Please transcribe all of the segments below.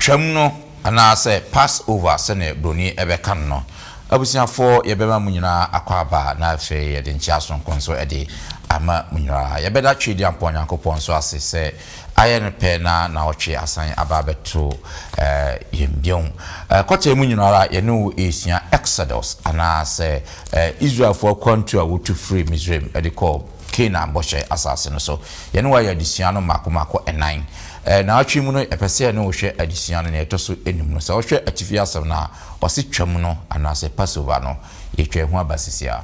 Twam no anaasɛ Passover sɛdeɛ buroni bɛka no no. Abusuafoɔ, yɛbɛma mo nyinaa akwaaba na afei yɛde nkyea sononko nso de ama mo nyinaa. Yɛbɛda Tweediampɔn Nyankopɔn nso ase sɛ ayɛ no pɛ na naawɔtwe asan aba abɛto yɛn bio. Kɔtɛɛ mu nyinaa ara yɛne wo resua Exodus anaasɛ Israelfoɔ akwantuo a wɔtu firii Misraim de kɔɔ Canaan bɔhyɛ asase no so. Yɛne wo ayɛ adesua no mmaako mmaako nnan. Naawɔtwe mu no yɛpɛ sɛ yɛne wo hwɛ adesua no nea ɛtɔ so nnum no. Sɛ wohwɛ atifi asɛm no a, Ɔse Twam no anaasɛ Passover no, yɛtwa ɛho aba sisi a.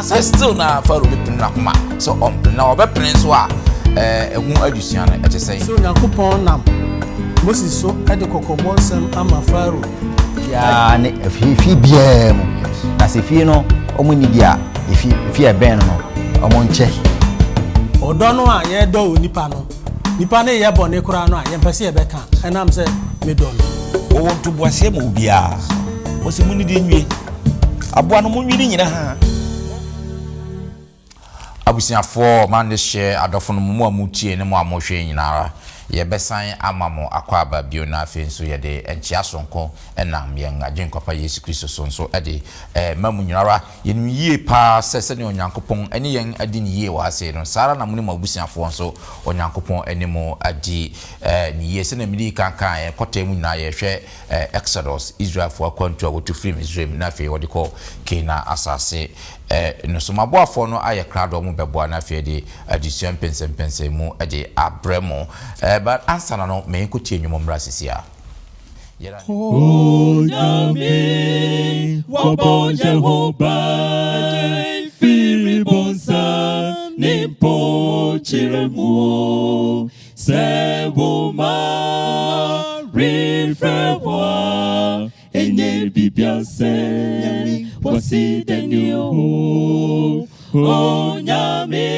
Sɛ still na Farao bɛpene n'akoma sɛ ɔmpene na ɔbɛpene nso a, ɛho adesua no ɛte sɛn? Sɛ Onyankopɔn nam Moses so de kɔkɔbɔ nsɛm ama Farao. Biara ne efie fie biara mu na sɛ fie no wɔn nni bi a efie fie a ɛbɛn no no wɔn nkyɛ. Ɔdɔ no a yɛdɔ onipa no, nipa no reyɛ bɔne koraa no a, yɛmpɛ sɛ yɛbɛka ɛnam sɛ medɔ no. Wɔwɔ ntoboaseɛ ma obiara. Wɔse monnidi nwie. Aboa no monwe ne nyinaa. Abusuafoɔ, m'adehyeɛ, adɔfonom, mo a motie ne mo a mohwɛ nyina ara, yɛbɛsan ama mo akwaaba bio na afei nso yɛde nkyea sononko nam yɛn Agyenkwa pa Yesu Kristo so nso de rema mo nyina ara. Yɛnim yie pa ara sɛ sɛdeɛ Onyankopɔn ne yɛn adi no yie wɔ ha sei no, saa ara na mo ne mo abusuafoɔ nso Onyankopɔn ne mo adi no yie. Sɛdeɛ medii kan kaeɛ, kɔtɛɛ mu nyinaa yɛhwɛ Exodus, Israelfoɔ akwantuo a wɔtu firii Misraim na afei wɔde kɔ Kanaan asase no so. M'aboafoɔ no ayɛ krado, wɔbɛboa na afei de adesua mpɛnsɛmpɛnsɛn mu de abrɛ mo. But ansa na no, ma yɛnkɔtie nnwom mmra sisi a. Onyame wabɔ yɛn ho ban firi bonsam ne mpokyerɛ mu o. Sɛ wo ma refrɛ wo a, ɛnyɛ bibia sɛ wɔsi dɛn o. Onyame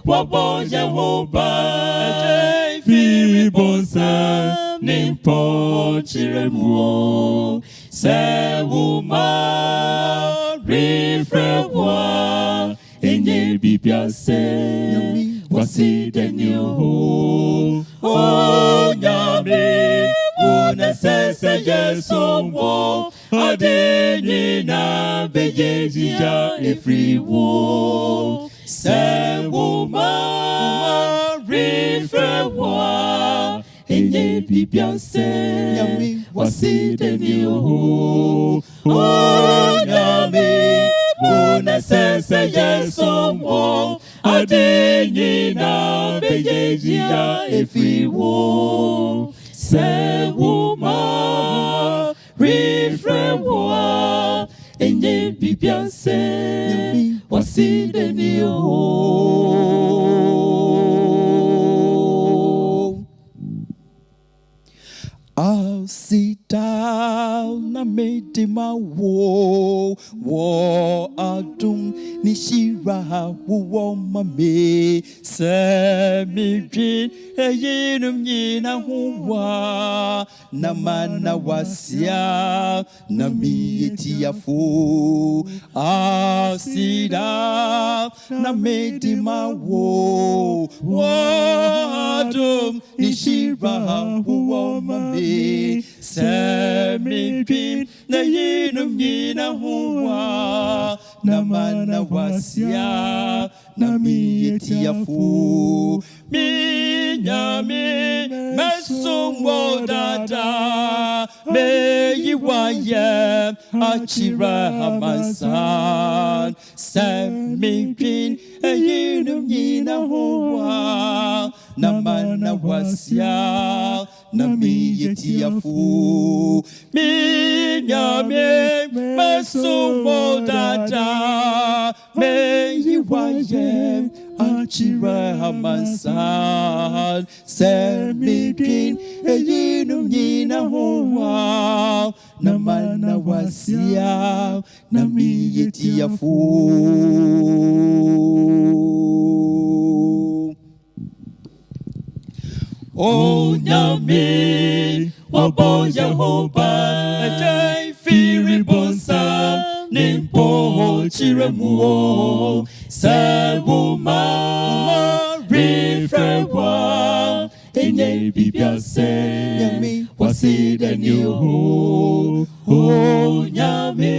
wabɔ yɛn ho ban firi bonsam ne mpɔkyerɛ mu o. Sɛ wo ma refrɛ wo a, ɛnyɛ bibia sɛ wɔsi dɛn o. Onyame wo na ɛsɛ sɛ yɛsom wo. Ade nyinaa bɛyɛ yia ɛfiri wo. Sɛ wo ma refrɛ wo a, ɛnyɛ bibia sɛ wase dani o. Onyame wo na ɛsɛ sɛ yɛsom wo. Ade nyinaa bɛyɛ yia ɛfiri wo. Sɛ wo ma refrɛ wo a, ɛnyɛ bibia sɛ wase dani o. Aseda na mede ma wo wɔ adom ne hyira wowɔ ma me sɛ medwen eyinom nyina ho wa na mana wasia na meyɛ tiafo. Aseda na mede ma wo wɔ adom ne hyira wowɔ ma me sɛ medwen eyinom nyina ho wa na mana wasia na meyɛ tiafo. Me Nyame mɛsom wo dada meyi wayɛ akyerɛ amansan sɛ medwen eyinom nyina ho wa na mana wasia na meyɛ tiafo. Me Nyame mɛsom wo dada meyi wayɛ akyerɛ kyerɛ amansan. Sɛ medwen eyinom nyina ho a, na mana w'ase a, na meyɛ tiafo. Onyame, wabɔ yɛn ho ban, agyae firi bonsam ne mpokyerɛ mu o. Sɛ wo ma refrɛ wo a, ɛnyɛ biribia sɛ Nyame wase da ni o. Onyame,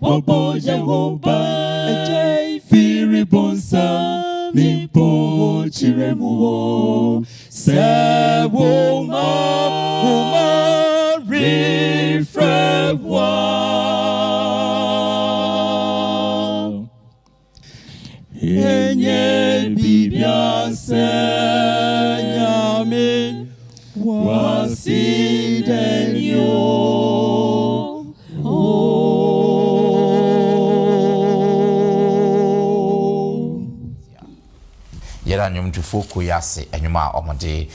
wabɔ yɛn ho ban, agyae firi bonsam ne mpokyerɛ mu o. Sɛ wo ma wo ma refrɛ wo a, ɛnyɛ biribia sɛ Nyame wase da ni o. Yɛda nnwomtofoɔ kuo yi ase nnwom a wɔde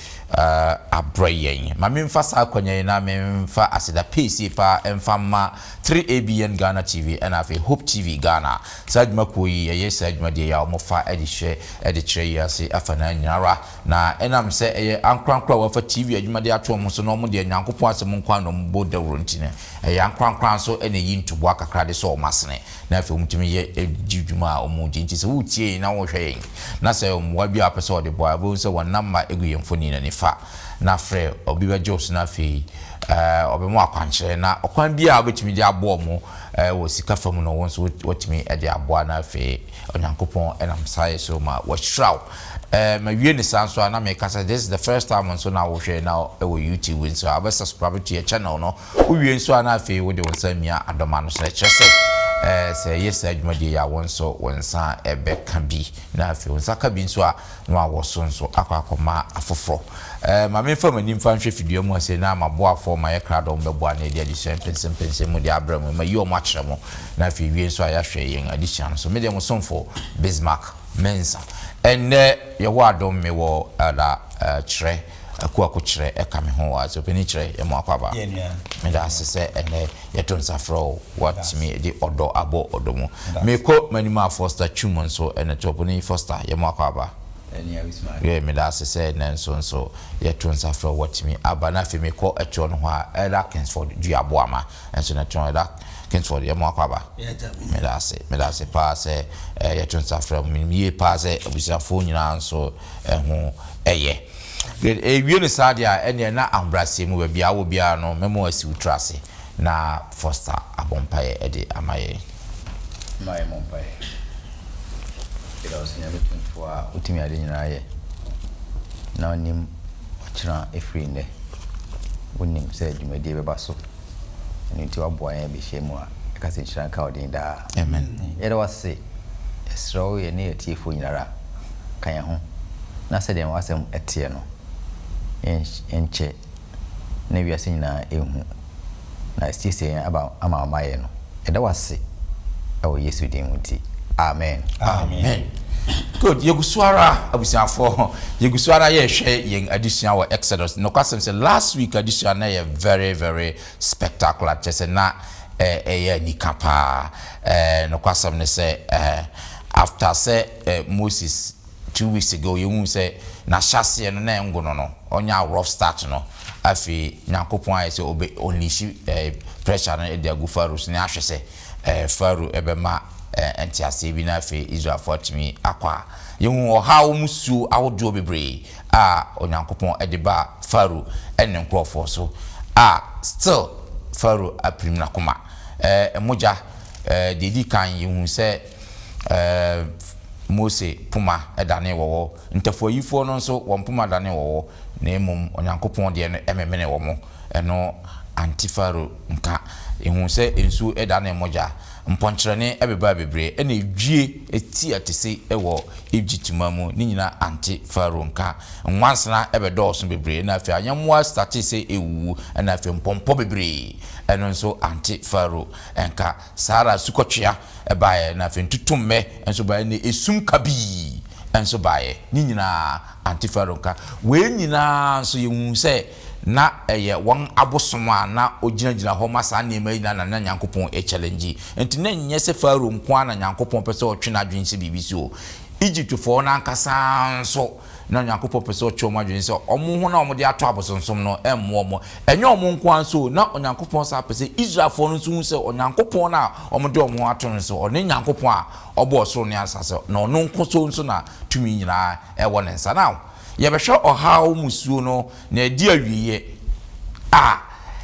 abrɛ yɛn. Ma memfa saa akwanya yi na memfa aseda piesie paa mfa mma 3ABN Ghana TV ɛna afei Hope TV Ghana. Saa adwumakuo yi yɛyɛ saa dwumadie yi a wɔfa de hwɛ de kyerɛ wiase afanaa nyina ara. Na ɛnam sɛ ɛyɛ ankorankoro a wɔafa TV adwuma de ato wɔn ho so na wɔn deɛ Nyankopɔn asɛm nko ara na wɔbɔ dawuro nti no, ɛyɛ ankorankoro ara nso na ɛyi ntoboa kakra de sɔ wɔn asene na afei wɔtumi yɛ di dwuma a wɔdi. Nti sɛ woretie yɛn na worehwɛ yɛn na sɛ mmoa bi a wopɛ sɛ wɔde boa a, wobɛhu sɛ wɔn namba gu yɛn mfoni no nifa na frɛ obi bɛgye wo so na afei ɔbɛma wo akwankyerɛ na ɔkwan biara a wobɛtumi de aboa wɔn wɔ sika fa mu no wo nso woatumi de aboa na afei Onyankopɔn nam saa yɛ so ma wahyira wo. Eh, mawie ne saa nso a na meka sɛ this is the first time nso na wohwɛ na ɛwɔ YouTube nso a wobɛ subscribe to yɛ channel no. Wowie nso a na afei wode wo nsa mia adɔma no so na ɛkyerɛ sɛ eh, sɛ ɛyɛ saa dwumadie yi a wo nso wo nsa ɛbɛka bi na afei wo nsa ka bi nso a na wawɔ so nso akɔ akɔma afoforɔ. Eh, ma memfa m'ani mfa nhwɛ fidua mu ase na m'aboafoɔ ma yɛ krado wɔn bɛboa na yɛde adesua mpɛnsɛmpɛnsɛm mu de abrɛ mo, mayi wɔn akyerɛ mo na afei wie nso a yɛahwɛ yɛn adesua no so. Me deɛ mo somfo Bismarck Mensah. Ɛnnɛ Yehowa adom me wɔ Elder Kyerɛ, Akuako Kyerɛ ɛka me ho wɔ ha. So Panin Kyerɛ, yɛ mo akwaaba. Meda ase sɛ ɛnnɛ yɛto nsa frɛ wo, woatumi de ɔdɔ abɔ ɔdɔ mu. Mekɔ m'anim a Foster Twum nso ɛna to. Panin Foster, yɛ mo akwaaba. Yɛ meda ase sɛ ɛnnɛ nso nso yɛto nsa frɛ wo, woatumi aba. Na afei mekɔ ɛtoɔ no hɔ a Elder Kingsford Duaboama nso na ɛtoɔ. Elder Kingsford, yɛ mo akwaaba. Meda ase, meda ase paa sɛ yɛto nsa frɛ mo. Menim yie paa sɛ abusuafoɔ nyinaa nso ho yɛ. Great. Ɛwie no saa deɛ a, ɛnneɛ na ahobrɛaseɛ mu baabi a wowɔ biara no, mɛma woasi wo tiri ase na Foster abɔ mpaeɛ de ama yɛn. Ma yɛmmɔ mpaeɛ. Yɛda wo ase Nyame Tumfoɔ a wotumi ade nyinaa yɛ na wonim ɔkyena ɛfiri nnɛ. Wonim sɛ dwumadie bɛba so. Ɛno nti woaboa yɛn abɛhyia mu a, yɛka sɛ nhyira nka wo din daa. Amen. Yɛda wo ase, yɛsrɛ wo yɛne yɛn atiefoɔ nyinara, ka yɛn ho na sɛdeɛ w'asɛm teɛ no, yɛnkyɛ na wiase nyinaa nhu na asiesie yɛn aba ama wo mayɛ no. Yɛda wo ase wɔ Yesu din mu nti, amen. Amen. Good. Yɛgu so ara, abusuafoɔ, yɛgu so ara yɛrehwɛ yɛn adesua wɔ Exodus. Nokwasɛm sɛ last week adesua no yɛ very very spectacular, kyerɛ sɛ na ɛyɛ anika paa. Nokwasɛm ne sɛ after sɛ Moses 2 weeks ago yɛhuu sɛ n'ahyɛaseɛ no na ɛngono no, ɔnya rough start no, afei Nyankopɔn ayɛ sɛ ɔbɛ unleash pressure no de agu Pharaoh so na ahwɛ sɛ Pharaoh ɛbɛma nteaseɛ bi na afei Israelfoɔ atumi akɔ a. Yɛhu ɔhaw mu suo ahodoɔ bebree a Onyankopɔn de baa Pharaoh ne ne nkurɔfoɔ so a still Pharaoh apirim n'akoma. Mogya, deɛ ɛdi kan yɛhu sɛ Mose poma danee wɔwɔ. Ntafoayifoɔ no nso wɔn poma danee wɔwɔ, na mmom Onyankopɔn deɛ no memene wɔn. Ɛno ante Farao nka. Yɛhu sɛ nsuo danee mogya, mpɔnkyerɛne bebaa bebree, ɛna edwie ti a ɛte wɔ Egypt man mu, ne nyinaa ante Farao nka. Nwansena bɛdɔɔso bebree, ɛna afei ayɛmmoa startee sɛ ɛrewuwu, ɛna afei mpɔmpɔ bebree, ɛno nso ante Farao nka. Saa ara asukɔtwea baeɛ, na afei ntutummɛ nso baeɛ, na esum kabii nso baeɛ. Ne nyinaa ante Farao nka. Wei nyinaa nso yɛhuu sɛ na ɛyɛ wɔn abosom a na ɔgyinagyina hɔ ma saa nneɛma yi nyinaa na na Nyankopɔn rechallenge. Nti na ɛnyɛ sɛ Farao nko ara na Nyankopɔn pɛ sɛ ɔtwe n'adwene si biribi so o. Egyptfoɔ no ankasa nso, na Onyankopɔn pɛ sɛ ɔtwe wɔn adwene sɛ wɔn ho no a wɔde ato abosonsom no mmoa wɔn. Ɛnyɛ wɔn nko ara nso o, na Onyankopɔn san pɛ sɛ Israelfoɔ no nso hu sɛ Onyankopɔn no a wɔde wɔn ho ato no so, ɔne Nyankopɔn a ɔbɔɔ ɔsoro ne asase, na ɔno nko so nso na tumi nyinaa wɔ ne nsa. Now, yɛbɛhwɛ ɔhaw mmusuo no na ɛdi awieɛ a,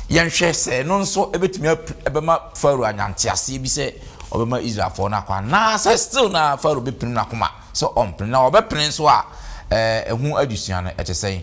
yɛnhwɛ sɛ ɛno nso ɛbɛtumi ɛbɛma Farao anya nteaseɛ bi sɛ ɔbɛma Israelfoɔ no akɔ anaasɛ still na Farao bɛpirim n'akoma sɛ ɔmpene, na ɔbɛpene nso a, ɛho adesua no ɛte sɛn?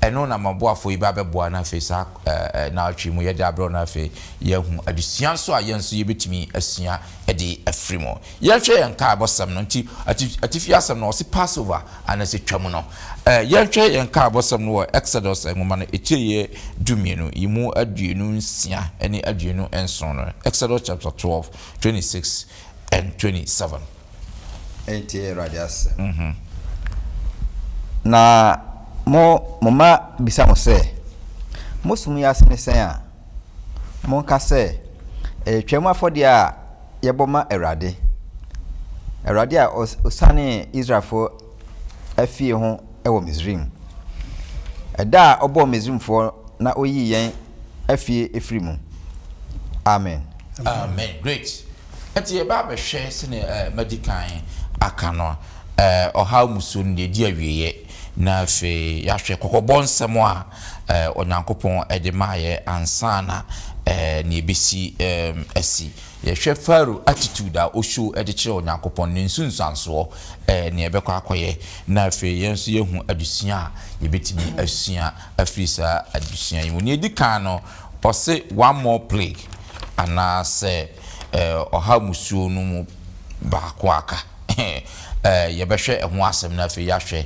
Ɛno na m'aboafoɔ yi ba bɛboa na afei saa naawɔtwe mu yɛde abrɛ wo na afei yɛahu adesua nso a yɛn nso yɛbɛtumi asua de afiri mu. Yɛnhwɛ yɛn nkaebɔsɛm no nti, atifi asɛm no ɔse Passover anaasɛ Twam no. Yɛnhwɛ yɛn nkaebɔsɛm no wɔ Exodus nwoma no etire 12 yi mu 26 ne 27 no, Exodus chapter 12, 26 and 27. Ntie Awurade asɛm. Na mo mo mma bisa mo sɛ, Mo som yi ase ne sɛn a? Monka sɛ, 'Ɛyɛ Twam afɔdeɛ a yɛbɔ ma Awurade, Awurade a ɔsianee Israelfoɔ afie ho wɔ Misraim, ɛda a ɔbɔɔ Misraimfoɔ na ɔyii yɛn afie firii mu. Amen. Amen. Great. Ɛnti yɛba abɛhwɛ sɛdeɛ madi kan aka no, ɔhaw mmusuo no deɛ ɛdi awieɛ, na afei yɛahwɛ kɔkɔbɔ nsɛm a Onyankopɔn de maeɛ ansa na nea ɛbɛsi asi. Yɛhwɛ Farao attitude a ɔshow de kyerɛ Onyankopɔn, ne nsunsuansoɔ, nea ɛbɛkɔ akɔyɛ, na afei yɛn nso yɛahu adesua a yɛbɛtumi asua afiri saa adesua yi mu. Nea ɛdi kan no, ɔse one more plague, anaasɛ ɔhaw mmusuo no mu baako aka. Yɛbɛhwɛ ɛho asɛm na afei yɛahwɛ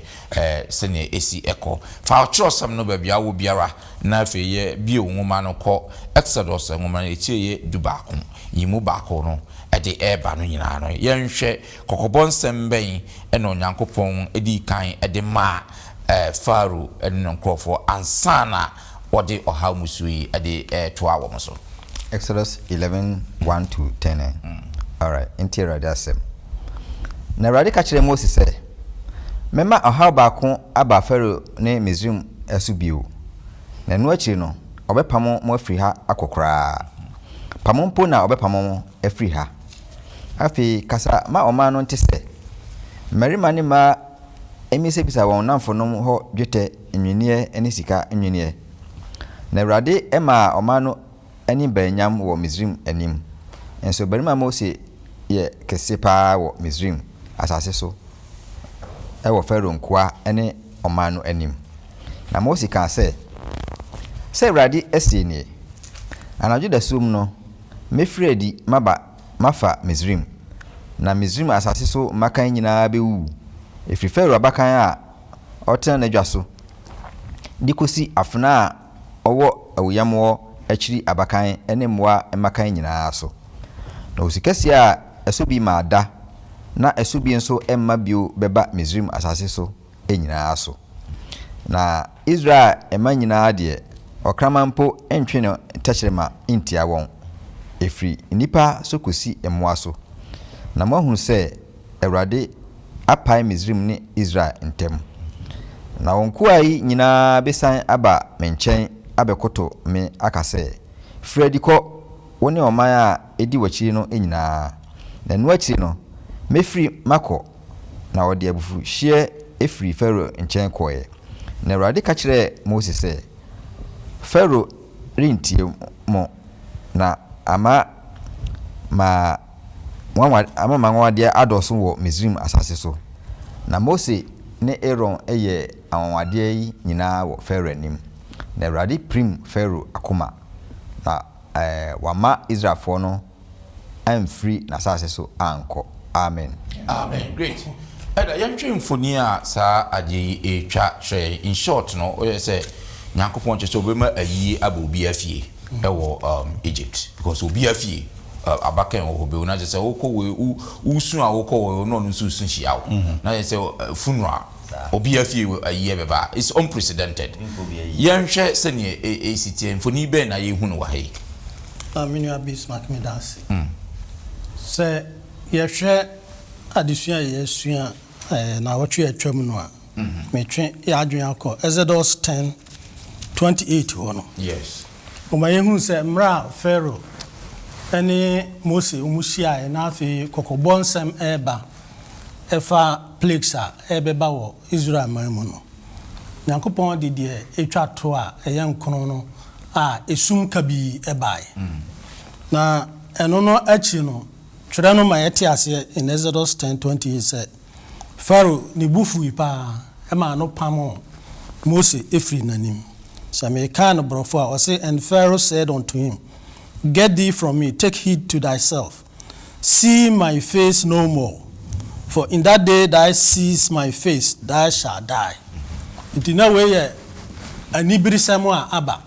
sɛnea esi kɔ. Fa ɔkyerɛwsɛm no baabi a wowɔ biara, na afei yɛ bue wo nwoma no kɔ Exodus nwoma no etire yɛ dubaako yi mu baako no de reba no nyinaa no. Yɛnhwɛ kɔkɔbɔ nsɛm bɛn na Onyankopɔn dii kan de maa Farao ne ne nkurɔfoɔ ansa na ɔde ɔhaw mmusuo yi de retoa wɔn so. Exodus 11, 1 to 10 ɛ? Alright, ntie Awurade asɛm. Na Awurade ka kyerɛɛ Mose sɛ, Mɛma ɔhaw baako aba Farao ne Misraim so bio, na ɛno akyiri no, ɔbɛpamo mo afiri ha akɔ koraa. Pamo mpo na ɔbɛpamo mo afiri ha. Afei kasa ma ɔman no nte sɛ, Mmarima ne mmaa mmisabisa wɔn nnamfonom hɔ dwetɛ nnwinneɛ ne sika nnwinneɛ. Na Awurade maa ɔman no ani baa nyam wɔ Misraim anim. Nso barima Mose yɛ kɛse pa ara wɔ Misraim asase so wɔ Farao nkoa ne ɔman no anim. Na Mose kaa sɛ, Sɛ Awurade seɛ nie, 'Anadwo dasuom no, mɛfiri adi maba mafa Misraim, na Misraim asase so mmakan nyinaa bɛwuwu, ɛfiri Farao abakan a ɔtena n'adwa so de kɔsi afenaa a ɔwɔ awuyammoɔ akyiri abakan ne mmoa mmakan nyinaa so. Na osu kɛseɛ a ɛso bi maa da na ɛso bi nso mma bio bɛba Misraim asase so nyinaa so. Na Israel mma nyinaa deɛ, ɔkraman mpo ntwe ne tɛkyerɛma ntia wɔn, ɛfiri nnipa so kɔsi mmoa so. Na moahunu sɛ Awurade apae Misraim ne Israel ntam. Na wo nkoa yi nyinaa bɛsiane aba me nkyɛn abɛkoto me aka sɛ, 'Firi adi kɔ, wo ne ɔman a ɛdi w'akyiri no nyinaa. Na ɛno akyiri no, mɛfiri makɔ. Na ɔde abufuhyeɛ firii Farao nkyɛn kɔeɛ. Na Awurade ka kyerɛɛ Mose sɛ, Farao rentie mo, na ama ma nwanwa ama m'anwanwadeɛ adɔɔso wɔ Misraim asase so. Na Mose ne Aaron yɛɛ anwanwadeɛ yi nyinaa wɔ Farao anim. Na Awurade pirim Farao akoma, na wamma Israelfoɔ no amfiri n'asase so ankɔ. Amen. Amen great Elder yɛnhwɛ mfoni a saa adeɛ yi retwa kyerɛ yɛn in short no woyɛ sɛ Nyankopɔn kyerɛ sɛ ɔbɛma ayie aba obiara fie ɛwɔ um, Egypt because obiara fie. Abakan wɔ hɔ bɛwu na kyerɛ sɛ wokɔ wei wo wosu a wokɔ wɔ na ɔno nso resu hyia wo na kyerɛ sɛ funeral obiara fie ayie bɛba it's unprecedented yɛnhwɛ sɛdeɛ ɛsi teɛ mfoni bɛn na yɛhu no wɔ ha yi. Ah, me nua Bismarck meda ase. Sɛ yɛhwɛ adesua a yɛasua naawɔtwe a atwam no a, metwe yɛn adwene akɔ Exodus 10, 28 hɔ no. Yes. Wɔma yɛhunu sɛ mmerɛ a Farao ne Mose wɔn hyiaeɛ na afei kɔkɔbɔ nsɛm reba ɛfa plagues a ɛrebɛba wɔ Israel man mu no, Nyankopɔn de deɛ ɛtwa to a ɛyɛ nkono no a esum kabii baeɛ. Na ɛno no akyi no, twerɛ no ma yɛte aseɛ in Exodus 10:28 sɛ, Farao ne bo fui paa maa no pamoo Mose firii n'anim. Sɛ mekaa no borɔfo a, ɔse, And Pharaoh said unto him, Get thee from me, take heed to thyself, see my face no more, for in that day thou seest my face, thou shalt die. Nti na wei yɛ aniberesɛm a aba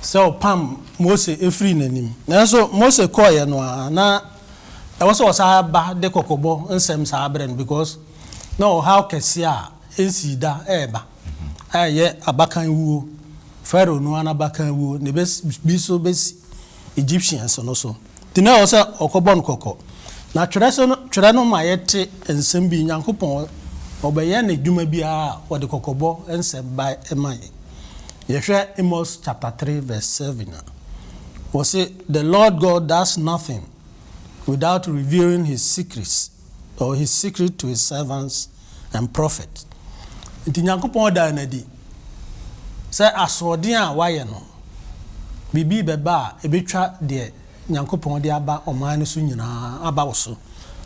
sɛ ɔpam Mose firii n'anim. Nanso Mose kɔeɛ no ara, na ɛwɔ sɛ ɔsan ba de kɔkɔbɔ nsɛm saa berɛ no because na ɔhaw kɛseɛ a ɛnsii da reba a ɛyɛ abakan wuo, Pharaoh no ara n'abakan wuo, na ɛbɛs bi nso bɛsi Egyptians no so. Nti na ɛwɔ sɛ ɔkɔbɔ no kɔkɔ. Na twerɛ so no, twerɛ no ma yɛte nsɛm bi, Nyankopɔn ɔbɛyɛ n'adwuma biara a ɔde kɔkɔbɔ nsɛm ba ma yɛn. Yɛhwɛ Amos chapter 3 verse 7 a, wɔse, The Lord God does nothing without revealing his secrets or his secret to his servants and prophets. Nti Nyankopɔn daa no adi sɛ asoɔden a wayɛ no, biribi rebɛba a ɛbɛtwa deɛ Nyankopɔn de aba ɔman no so nyinaa aba wo so,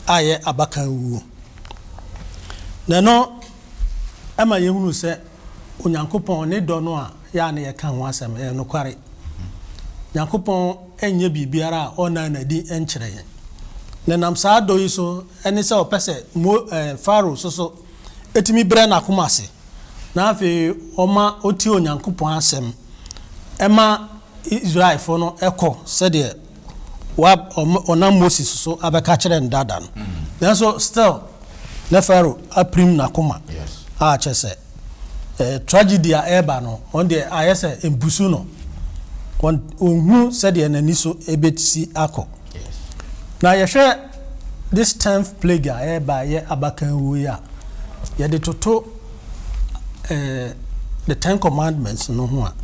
a ɛyɛ abakan wuo. Na ɛno ɛma yɛhunu sɛ Onyankopɔn ne dɔ no a yɛ a na yɛka ho asɛm, ɛyɛ nokware. Nyankopɔn nyɛ biribiara a ɔnna no adi nkyerɛ yɛn. Na ɛnam saa dɔ yi so ne sɛ ɔpɛ sɛ Mo, eh, Farao nso so tumi brɛ n'akoma ase, na afei ɔma ɔtie Onyankopɔn asɛm ma Israelfoɔ no kɔ sɛdeɛ wa, ɔnam Moses so abɛka kyerɛ no dada no. Nanso still, na Farao apirim n'akoma a kyerɛ sɛ eh, tragedy a ɛreba no, ɔno deɛ ayɛ sɛ mpusu no. Ɔnhu sɛdeɛ n'ani so ɛbɛsi akɔ. Na yɛhwɛ this tenth plague a ɛreba yɛ abakan wuo yi a, yɛde toto eh, the ten commandments no ho a,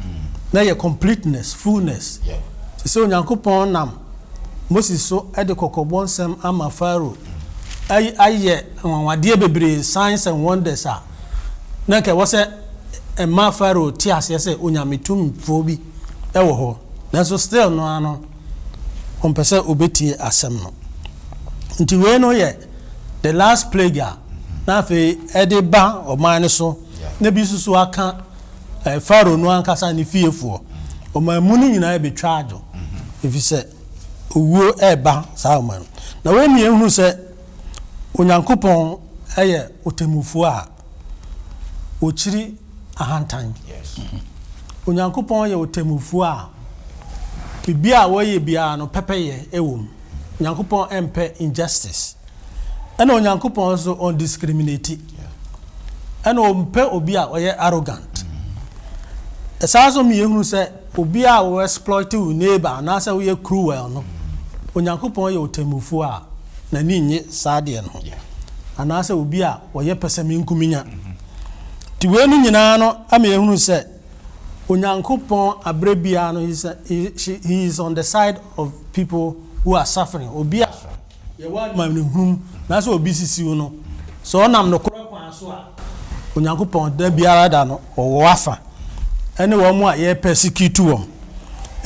na yɛ completeness, fullness. Te sɛ Onyankopɔn nam Moses so de kɔkɔbɔ nsɛm ama Farao ayɛ anwanwadeɛ bebree, signs and wonders a na nka ɛwɔ sɛ ɛma Farao te aseɛ sɛ Onyame tumfoɔ bi wɔ hɔ. Nanso still no ara no, ɔmpɛ sɛ ɔbɛtie asɛm no. Nti wei no yɛ the last plague a na afei ɛde ba ɔman no so na bi nso so aka eh, Farao no ankasa ne fiefoɔ. Ɔman mu no nyinaa bɛtwa adwo ɛfiri sɛ owuo ɛreba saa ɔman no. Na wei ne yɛhunu sɛ Onyankopɔn yɛ ɔtemmufoɔ a ɔkyiri ahantan. Onyankopɔn yɛ ɔtemmufoɔ a biribiara a ɔyɛ biara no pɛpɛyɛ wɔ mu. Onyankopɔn mpɛ injustice. Ɛna Onyankopɔn nso ɔndiscriminate. Ɛna ɔmpɛ obi a ɔyɛ arrogant. Ɛsaa nso ma yɛhunu sɛ obi a wo exploit wo neighbor anaasɛ woyɛ cruel no, Onyankopɔn yɛ ɔtemmufoɔ a n'ani nnye saa adeɛ no ho. Anaasɛ obi a ɔyɛ pɛsɛmenkominya. Nti wei no nyinaa no ama yɛhunu sɛ Onyankopɔn aberɛ biara no he is on the side of people who are suffering. Obi a yɛwɔ amanehunu mu na sɛ obi sisi wo no, sɛ ɔnam nokorɛ kwan so a, Onyankopɔn da biara da no ɔwɔ w'afa ɛne wɔn a yɛ persecute wɔn.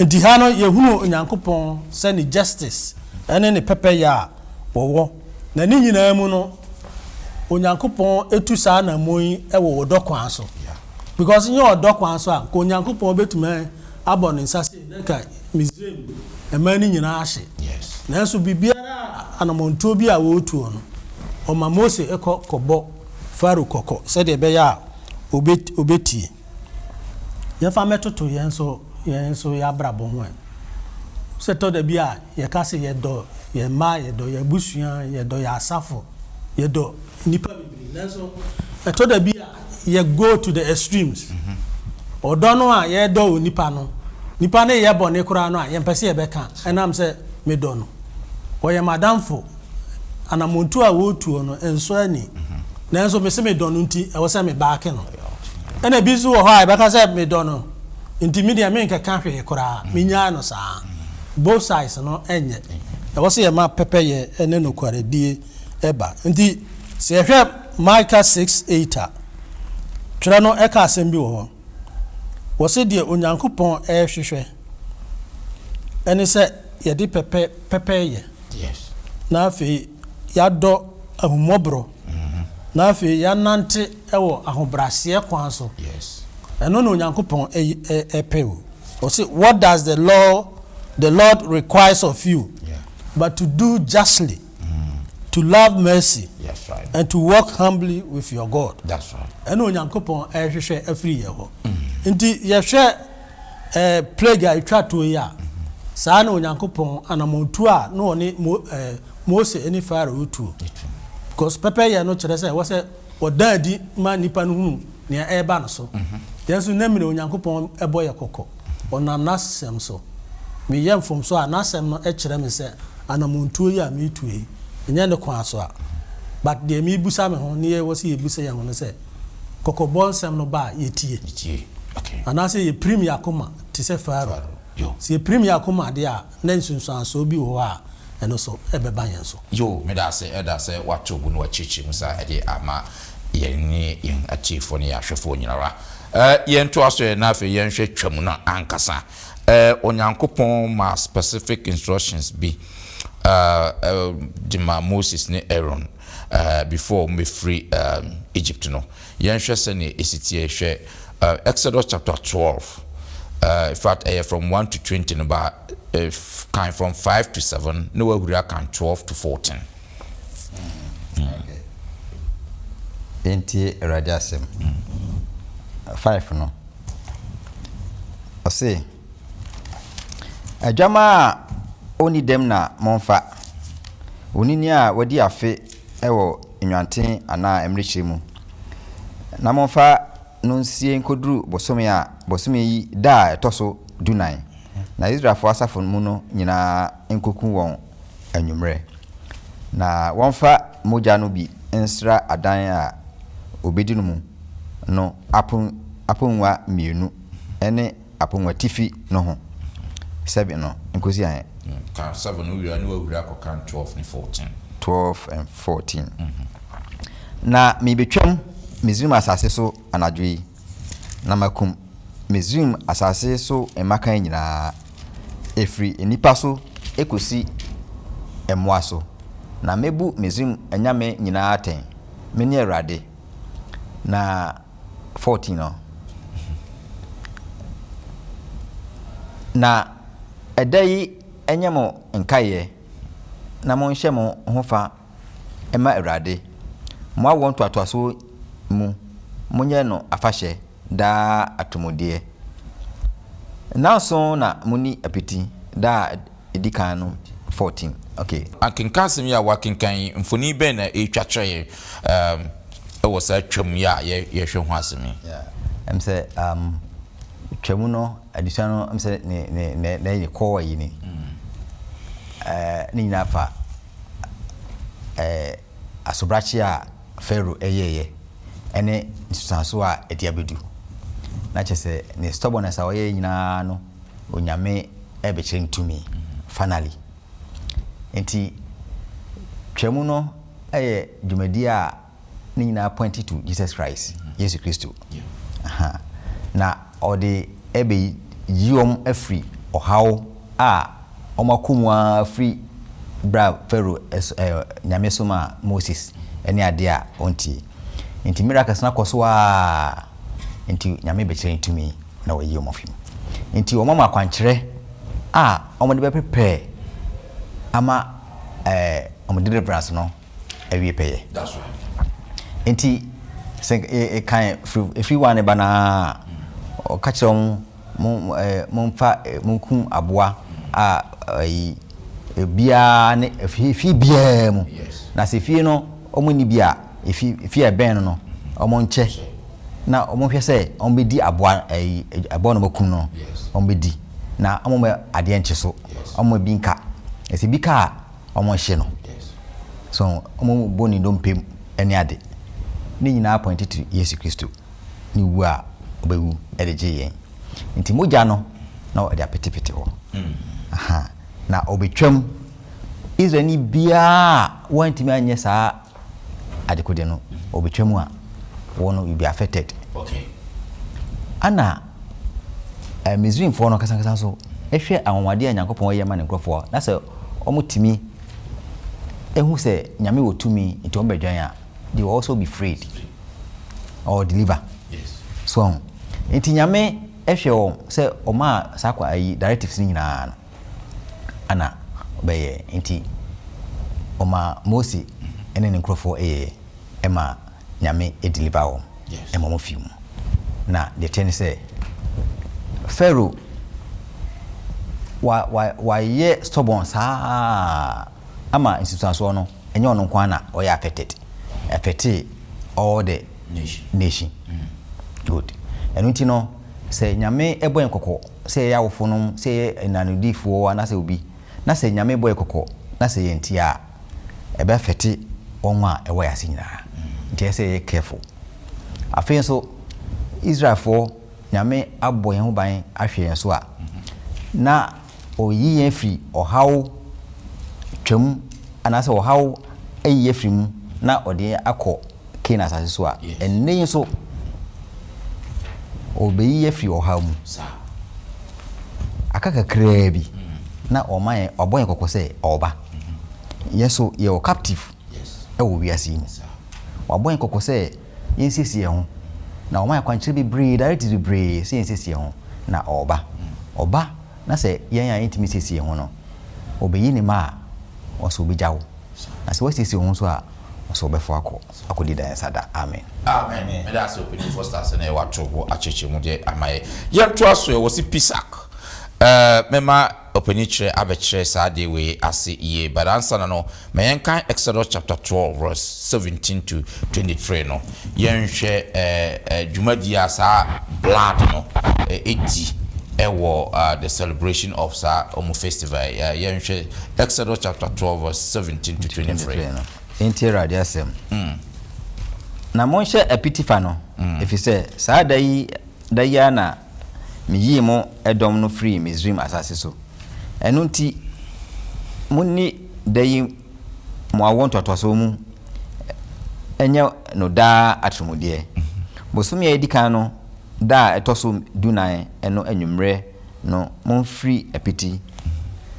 Nti ha no yɛhunu Onyankopɔn sɛ ne justice ɛne ne pɛpɛyɛ a wɔwɔ. Na ne nyinaa mu no Onyankopɔn tu saa anammɔn yi wɔ ɔdɔ kwan so. Because nyɛ ɔdɔ kwan so a, nka Onyankopɔn bɛtumi abɔ ne nsa sei na nka Misraim mmaa no nyinaa ahye. Nanso biribiara a anammɔntuo bi a wɔretuo no, ɔma Mose kɔ kɔbɔ Farao kɔkɔ sɛdeɛ ɛbɛyɛ a ɔbɛtie. Yɛmfa mmɛtoto yɛn nso yɛn nso yɛn abrabɔ ho ɛ. Sɛ ɛtɔ da bi a yɛka sɛ yɛdɔ yɛn mma, yɛdɔ yɛn abusua, yɛdɔ yɛn asafo, yɛdɔ nnipa bebree, nanso ɛtɔ da bi a yɛ go to the extremes. Ɔdɔ no a yɛdɔ onipa no, nipa no reyɛ bɔne koraa no a, yɛmpɛ sɛ yɛbɛka, ɛnam sɛ medɔ no. Ɔyɛ m'adamfo, anammɔntuo a ɔretuo no, ɛnsɔ ani. Nanso mese medɔ no nti, ɛwɔ sɛ mebaake no. Ɛna ebi nso wɔ hɔ a, yɛbɛka sɛ medɔ no nti me deɛ menkɛka hwee koraa, menyaa no saa. Both sides no nyɛ. Ɛwɔ sɛ yɛma pɛpɛyɛ ne nokwaredie ba. Nti sɛ yɛhwɛ Micah 6:8 a, twerɛ no ka asɛm bi wɔ hɔ. Wɔse deɛ Onyankopɔn rehwehwɛ ne sɛ yɛde pɛpɛ pɛpɛyɛ, na afei yɛadɔ ahummɔborɔ, na afei yɛanante wɔ ahobrɛaseɛ kwan so. Ɛno na Onyankopɔn pɛ o. Ɔse what does the law the Lord requires of you but to do justly, to love mercy and to walk humbly with your God. Ɛna Onyankopɔn ɛrehwehwɛ afiri yɛn hɔ. Nti yɛhwɛ eh, plague a ɛtwa toɔ yi a, saa na Onyankopɔn anammɔntuo a na ɔne Mo, eh, Mose ne Farao tuo. Because pɛpɛyɛ no kyerɛ sɛ ɛwɔ sɛ wɔda adi ma nnipa no hunu nea ɛreba no so. Yɛn nso, nnɛ mmerɛ Onyankopɔn bɔ yɛ kɔkɔ. Ɔnam N'asɛm so. Meyɛ mfomsoɔ a, N'asɛm no kyerɛ me sɛ anammɔntuo yi a meretuo yi, ɛnyɛ ne kwan so a. But deɛ merebisa me ho ne ɛwɔ sɛ yɛbisa yɛn ho ne sɛ, kɔkɔbɔ nsɛm no ba a, yɛtie? Anaasɛ yɛpirim yɛn akoma te sɛ Farao? Sɛ yɛpirim yɛn akoma deɛ a, na nsunsuansoɔ bi wɔ hɔ a ɛno nso ɛbɛba yɛn so. Yoo, meda ase Elder sɛ woato bo na woakyerɛkyerɛ mu saa de ama yɛn ne yɛn atiefoɔ ne yɛn ahwɛfoɔ nyinara. Eh, yɛntoa so ɛ na afei yɛnhwɛ Twam no ankasa. Eh, Onyankopɔn maa specific instructions bi eh, eh, de maa Moses ne Aaron eh, before wɔbɛfiri eh, Egypt no. Yɛnhwɛ sɛnea ɛsi teɛ. Hwɛ eh, Exodus chapter 12, eh, in fact ɛyɛ from 1 to 20 no ba eh, kan from 5 to 7 na wahuri akan 12 to 14. Mm. Yɛntie Awurade asɛm. 5 no, ɔse, Adwammaa a ɔnni dɛm na momfa, onini a wadi afe wɔ nnwanten anaa mmirekyire mu, na momfa no nsie nkɔduru bosome a bosome yi da a ɛtɔ so dunan, na Israelfoɔ asafo mu no nyinaa nkɔku wɔn anwummerɛ. Na wɔmfa mogya no bi nsra adan a wɔbɛdi no mu no apon aponnwa mmienu ne aponnwatifi no ho, seven no nkosi ahe? Ka seven no wie a, na wahuri akɔka 12 ne 14. 12 and 14. Na merebɛtwam Misraim asase so anadwo yi, na makum Misraim asase so mmakan nyinaa, ɛfiri nnipa so kɔsi mmoa so, na mɛbu Misraim anyame nyinaa atɛn. Mene Awurade. Na 14 no. Na ɛda yi nyɛ mo nkaeɛ, na monhyɛ mo ho fa mma Awurade. Mo awoɔ ntoatoasoɔ mu, monyɛ no afahyɛ daa atemmudeɛ. Nnanson na monni apiti, da a ɛdi kan no 14. Okay. Akenkan asɛm yi a woakenkan yi, mfoni bɛn na ɛretwa kyerɛ yɛn wɔ saa Twam yi a yɛrehwɛ ho asɛm yi? Yeah, ɛm sɛ um, Twam no, adesua no, ɛm sɛ ne ne ne ne ne kɔɔ ayi ni. Mm. Ne nyinaa fa asobrakye a Farao yɛeɛ ne nsusuansoɔ a ɛde abɛdu. Na kyerɛ sɛ ne stubbornness a ɔyɛeɛ nyinaa no, Onyame rebɛkyerɛ no tumi finally. Nti Twam no yɛ dwumadie a ne nyinaa point to Jesus Christ, Yesu Kristo. Aha. Na ɔde ɛbɛyi wɔn afiri ɔhaw a wɔakɔ mu ara firi berɛ a Farao Nyame somaa Moses ne adeɛ a ɔntie. Nti miracles no akɔ so ara nti Nyame bɛkyerɛ ne tumi na wayi wɔn afi mu. Nti wɔma wɔn akwankyerɛ a wɔde bɛ prepare ama wɔn deliverance no awie pɛyɛ. Nti sɛ yɛkan firi 1 ba no ara a, ɔka kyerɛ wɔn Mo, eh, momfa, eh, monkum aboa. a ayi obiara ne efie biara mu. Na sɛ fie no wɔn nni bi a, efi fie a ɛbɛn no no wɔn nkyɛ na wɔn hwɛ sɛ wɔn bɛdi aboa ayi aboa na wɔn akum no wɔn bɛdi na wɔn mma adeɛ nkye so wɔn mma bi nka ɛsɛ bi ka a wɔn nhye no so wɔn bɔ ne ndompe mu ɛne ade ne nyinaa point to Yesu Kristo ne wu a ɔbɛwu de gye yɛn. Nti mogya no na ɔde apetepete hɔ. Aha. Na ɔbɛtwam. Israelni biara a wantumi anyɛ saa adekode no, ɔbɛtwam a, wɔn no will be affected. Okay. Ana eh, Misraimfoɔ no kasankasa nso hwɛ anwanwadeɛ a Nyankopɔn yɛ ma ne nkurɔfoɔ na sɛ wɔtumi ehu sɛ Nyame wɔ tumi nti wɔn bɛdwan a, they will also be freed. or deliver so ahu nti Nyame hwɛ wɔn sɛ ɔmaa saa kwa ayi directives no nyinaa no ana ɔbɛyɛ nti ɔmaa Mose ne ne nkurɔfoɔ yɛɛ ɛma Nyame deliver wɔn ɛma wɔn fi mu na deɛ ɛteɛ ne sɛ Pharaoh wa wa wayɛ stubborn saa ama nsusuansoɔ no ɛnyɛ ɔno nko ara na ɔyɛ affected, ɛffectee all the nation. Good. Ɛno nti no, sɛ Nyame bɔ yɛn kɔkɔ sɛ yɛyɛ awofo nom, sɛ yɛyɛ nnanodifoɔ anaasɛ obi, na sɛ Nyame bɔ yɛn kɔkɔ na sɛ yɛntie a, ɛbɛ affecte wɔn a ɛwɔ yɛn ase nyinaa. Nti ɛsɛ sɛ yɛyɛ careful. Afei nso, Israelfoɔ, Nyame abɔ yɛn ho ban ahwɛ yɛn so a, na Ɔreyi yɛn afiri ɔhaw twam anaasɛ ɔhaw ayi afiri mu na ɔde yɛn akɔ Canaan asase so a, ɛnnɛ yi nso ɔbɛyi yɛn afiri ɔhaw mu. Aka kakraa bi na ɔma yɛn, ɔbɔ yɛn kɔkɔ sɛ ɔreba. Yɛn nso yɛwɔ captive wɔ wiase yi mu. Wabɔ yɛn kɔkɔ sɛ yɛnsiesie yɛn ho, na ɔma yɛn akwankyerɛ bebree, directives bebree sɛ yɛnsiesie yɛn ho, na ɔreba. Ɔba na sɛ yɛn a yɛntumi nsiesie yɛn ho no, ɔbɛyi ne mma a, ɔsɛ ɔbɛgya wo. Na sɛ woasiesie wo ho nso a, ɔsɛ ɔbɛfa wo akɔ akɔdi daa nsa da. Amen. Amen meda ase ɔpanin Foster sɛnea wato bo akyerɛkyerɛ mu de ama yɛ. Yɛntoa so ɛ, wɔse Pisak. Eh, mɛma ɔpanin kyerɛ abɛkyerɛ saa adeɛ wei ase yie but ansa na no ma yɛnkan Exodus chapter 12 verse 17 to 23 no yɛnhwɛ eh, eh, dwumadie a saa blood no eh, ɛdi ɛwɔ uh, the celebration of saa ɔmo festival yi. Eh, yɛnhwɛ Exodus chapter 12 verse 17 to 23. no. Enti Awurade asɛm. Na monhyɛ apiti fa no, ɛfiri sɛ saa da yi da yi ara na meyii mo dɔm no firii Misraim asase so. Ɛno nti, monni da yi mo awoɔ ntoatoasoɔ mu nyɛ no daa atemmudeɛ. Bosome a ɛdi kan no da a ɛtɔ so dunan no anwummerɛ no momfiri apiti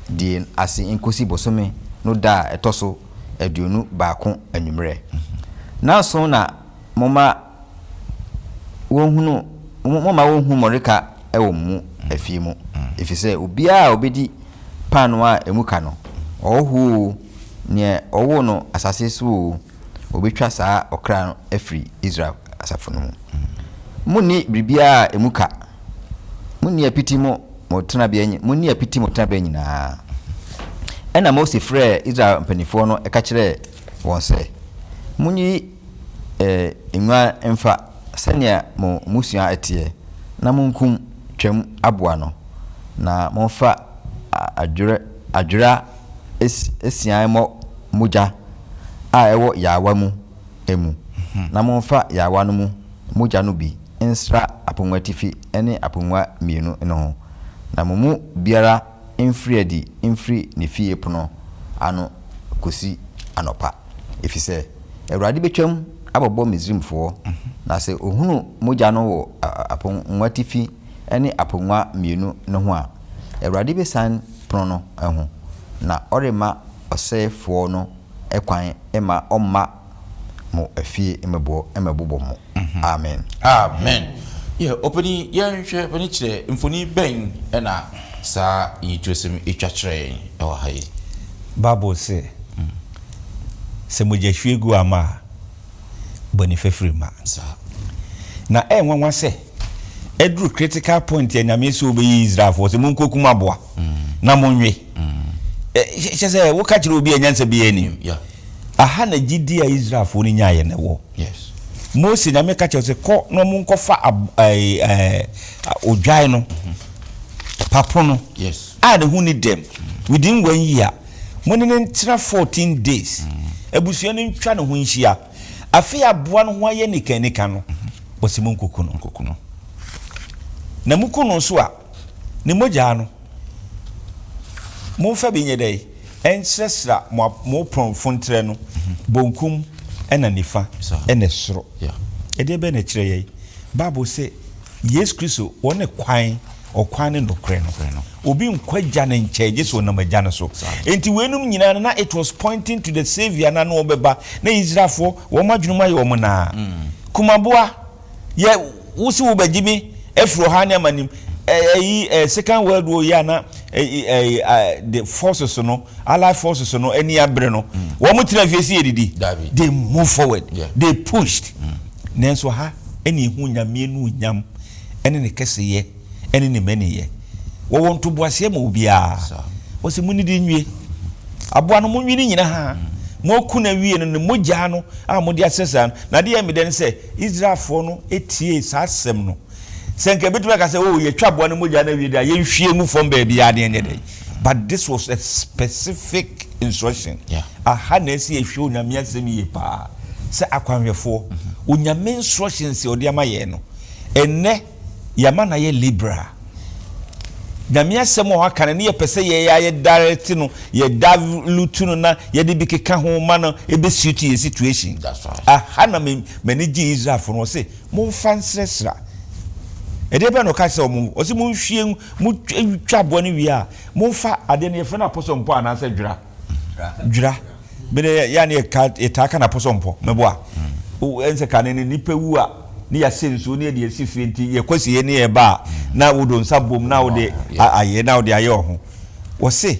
die ase nkɔsi bosome no da a ɛtɔ so 21 anwummerɛ. Nnanson na momma wɔnhunu, momma wɔnhu mmɔreka wɔ mo mu afie mu, ɛfiri sɛ obiara a ɔbɛdi paanoo a emu ka no, ɔhɔhoɔ oo, deɛ wɔwoo no asase so oo, wɔbɛtwa saa ɔkra no afiri Israel asafo no mu. Monni biribiara a emu ka. Monni apiti mo mo tenabea, monni apiti mo tenabea nyinaa. Ɛnna Mose frɛɛ Israel mpanimfoɔ no ka kyerɛɛ wɔn sɛ, Monyi eh, nnwan mfa sɛnea mo mmusua teɛ, na monkum twam aboa no, na momfa adwerɛ, adwera esian mmɔ mogya a ɛwɔ yaawa mu mu, na momfa yaawa no mu mogya no bi nsra aponnwatifi ne aponnwa mmienu no ho, na mo mu biara mfiri adi mfiri ne fie pono ano kɔsi anɔpa. Efisɛ Awurade betwam abɛbɔ Misraimfoɔ, na sɛ ɔhunu mogya no wɔ aponnwatifi ne aponnwa mmienu no ho a, Awurade bɛsiane pono no ho, na ɔremma ɔsɛefoɔ no kwan mma ɔmma mo afie mmɛbobɔ mo. Amen. Amen. Yeah, ɔpanin, yɛnhwɛ, panin kyerɛ, mfoni bɛn na saa nyitusɛm yi twa kyerɛ yɛn wɔ ha yi? Bible se, Sɛ mogyahwiegu amma a, bɔne fafiri mma. Na ɛyɛ nwanwa sɛ, aduru critical point a Nyame se ɔbɛyi Israelfoɔ sɛ monkɔkum aboa. na monwe. Kyɛ sɛ woka kyerɛ obi a nyansa biara nnim. Aha na gyidie a Israelfoɔ no nyaeɛ no wɔ. Mose, Nyame ka kyerɛ sɛ kɔ na ɔmo nkɔfa odwan no, papo no, a ne ho ni dɛm, within one year, mo ne no ntena 14 days, abusua no ntwa ne ho nhyia. Afei aboa no ho ayɛ nika nika no, wɔsi mo nkoku no. Na muku no nso a, ne mogyaa no, momfa bi nyɛ dɛ ɛnsrɛsrɛ mo pɔn mfontrɛ no, bonkum ɛna nifa ɛna soro. Ɛdeɛ bɛn na ɛkyerɛ yɛn? Bible sɛ Yesu Kristo wɔn ne kwan, ɔkwan ne nokorɛ no, obi nkɔ Agya ne nkyɛn gye sɛ ɔnam Agya no so. Enti weinom nyinaa no, na it was pointing to the Saviour na na ɔbɛba. Na Israelfoɔ wɔn adwene mu ayɛ wɔn naa. Kumaboa yɛ wosi wo bɛgye mi afiri ɔha ne amanim ɛyi Second World War yi a, na ɛyi ɛɛ the forces no, Allied forces no ani abere no, wɔn tena fie si yɛ didi? They move forward. They pushed. Nanso ha ɛna ehu Nyame no nyam ɛne ne kɛseyɛ ɛne ne mɛniyɛ. Wɔwɔ ntoboaseɛ ma obiara. Wɔsɛ mu nidi nwie aboa no, mo nwini nyina ha, mo aku na wie no, ne mogya no a mode asɛ saa no. Na adeɛ yɛ medɛ ne sɛ Israelfoɔ no etie saa asɛm no sɛ nka ebɛtumi aka sɛ, "Oh, yɛtwa aboa no mogya no awie de a, yɛnhwie ngu fam baabi a adeɛ nyɛ dɛ." But this was a specific instruction. Aha na ɛsɛ yɛhwɛ Onyame asɛm yie paa sɛ akwanhwɛfoɔ. Onyame instructions a ɔde ama yɛn no, ɛnnɛ yɛama na yɛ liberal. Nyame asɛm a waka no ne yɛpɛ sɛ yɛyɛ ayɛ direct no, yɛ dilute no na yɛde bi keka ho ma no ɛbɛ suit yɛ situation. That's right. Aha na m'ani gye Israelfoɔ no. Ɔse momfa nsrɛsrɛ. Ɛdeɛ bɛn na ɔka sɛ ɔmo? Ɔse monhwie, motwa aboa no wie a, momfa adeɛ no, yɛfrɛ no apɔsɔmpɔ anaasɛ dwira dwira mene yɛ ne yɛka, yɛtaa ka no apɔsɔmpɔ. Mɛboa ɛnsɛ ka ne ne nipa wu a, ne yɛasɛ nsuo ne yɛde asi fie, nti yɛkɔ sie ne yɛba a, na wode nsa bom na wode ayɛ na wode ayɛ ɔho. Wɔse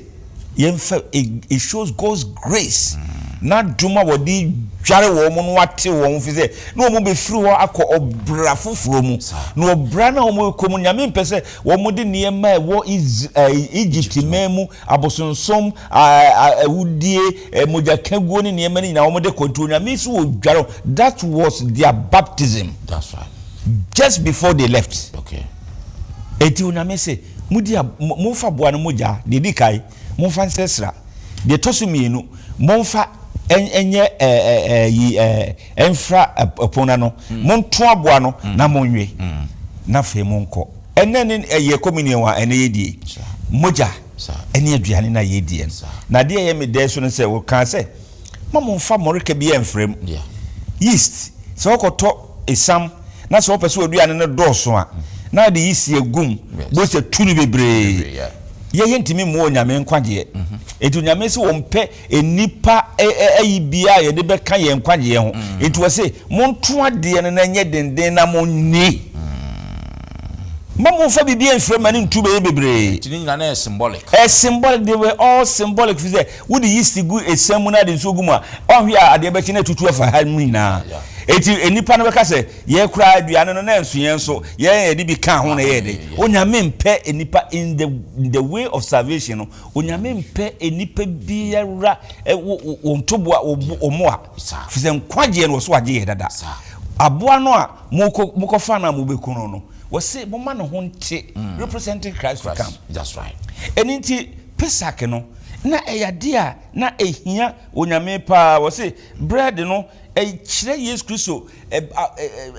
yɛmfa it shows God's grace na dom a wɔde dware wɔn mo no, wate wɔn fi sɛ na wɔn bɛfiri hɔ akɔ ɔbra foforɔ mu. Na ɔbra no a wɔn rekɔ mu, Nyame mpɛ sɛ wɔn de nneɛma a ɛwɔ Egypt man mu, abosonsom, awudie, mogyakaguo ne nneɛma no nyinaa wɔn de kɔ. Nti Onyame so wɔ dware. That was their baptism. That's right. Just before they left. Eti Onyame sɛ modi a, momfa boa no mogya deɛ di kae, momfa nsrɛsra. Deɛ ɛtɔ so mmienu, momfa ɛnyɛ ɛɛ ɛyi ɛmfra ɛpono ano, monto aboa no na monwe, na afei monkɔ. Ɛnɛ ne ɛyɛ communion a ɛnɛ yɛdie, mogya ɛne aduane na yɛdie no. Na adeɛ ɛyɛ me dɛ so no sɛ wɔkaa sɛ ma momfa mmɔreka bi ɛmfrɛ mu, yeast. Sɛ wɔkɔtɔ esam na sɛ wɔpɛ sɛ aduane no dɔɔso a, na de yeast egum bo sɛ tu no bebree. Yɛyɛ ntumi mmoa Onyame nkwagyeɛ. Enti Onyame sɛ wɔmpɛ nnipa ayi biara a yɛde bɛka yɛn nkwagyeɛ ho. Enti wɔ se monto adeɛ no na ɛnyɛ denden na monni ma momfa biribi amfiri ma ne ntu bɛyɛ bebree. Nti ne nyinaa na yɛ symbolic. Ɛ symbolic. They were all symbolic, fi sɛ wode yeast gu esiam mu na de nsuo gu mu a, ɔnhwe a, adeɛ bɛkye na atutu afa ha mu nyinaa. Eti nnipa no bɛka sɛ yɛ koraa aduane no na nso yɛn nso yɛn yɛde bi ka ho na yɛyɛ de. Onyame mpɛ nnipa in the way of salvation no. Onyame mpɛ nnipa biara wɔn ntoboa, wɔn mmoa, fi sɛ nkwagyeɛ no wɔ so agye yɛ dada. Aboa no a mokɔ mokɔfa no a mobɛku no, wɔse moma ne ho nte, representing Christ to come. That's right. Ɛno nti Pesach no na ɛyɛ adeɛ a na ɛhia Onyame paa. Wɔse bread no ɛkyerɛ Yesu Kristo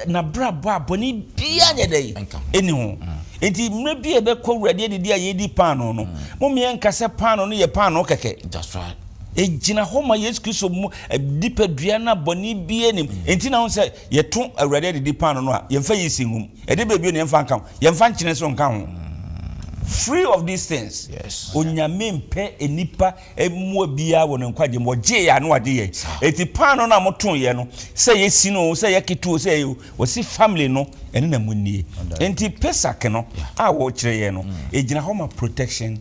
n'abrabɔ a bɔne biara nyɛ dɛ ɛni ho. Nti mmerɛ bi a ɛbɛkɔ Awurade adidi a yɛdi paano no, momeɛ nka sɛ paano no yɛ paano kɛkɛ. That's right. Ɛgyina hɔ ma Yesu Kristo mu nipadua no a bɔne biara nim. Nti na ho sɛ yɛto Awurade adidi paano no a, yɛmfa yeast ngum ɛde baabi no, yɛmfa nka ho, yɛmfa nkyene so nka ho, free of these things. Onyame mpɛ nipa mmoa biara wɔ ne nkwagye mu. Ɔgye yɛ ano agye yɛ. Eti paano no a moto yɛ no, sɛ yɛsi no, sɛ yɛketewa, sɛ yɛ wɔsi family no, ɛne na mo nie. Nti Pesach no a wɔkyerɛ yɛ no, egyina hɔ ma protection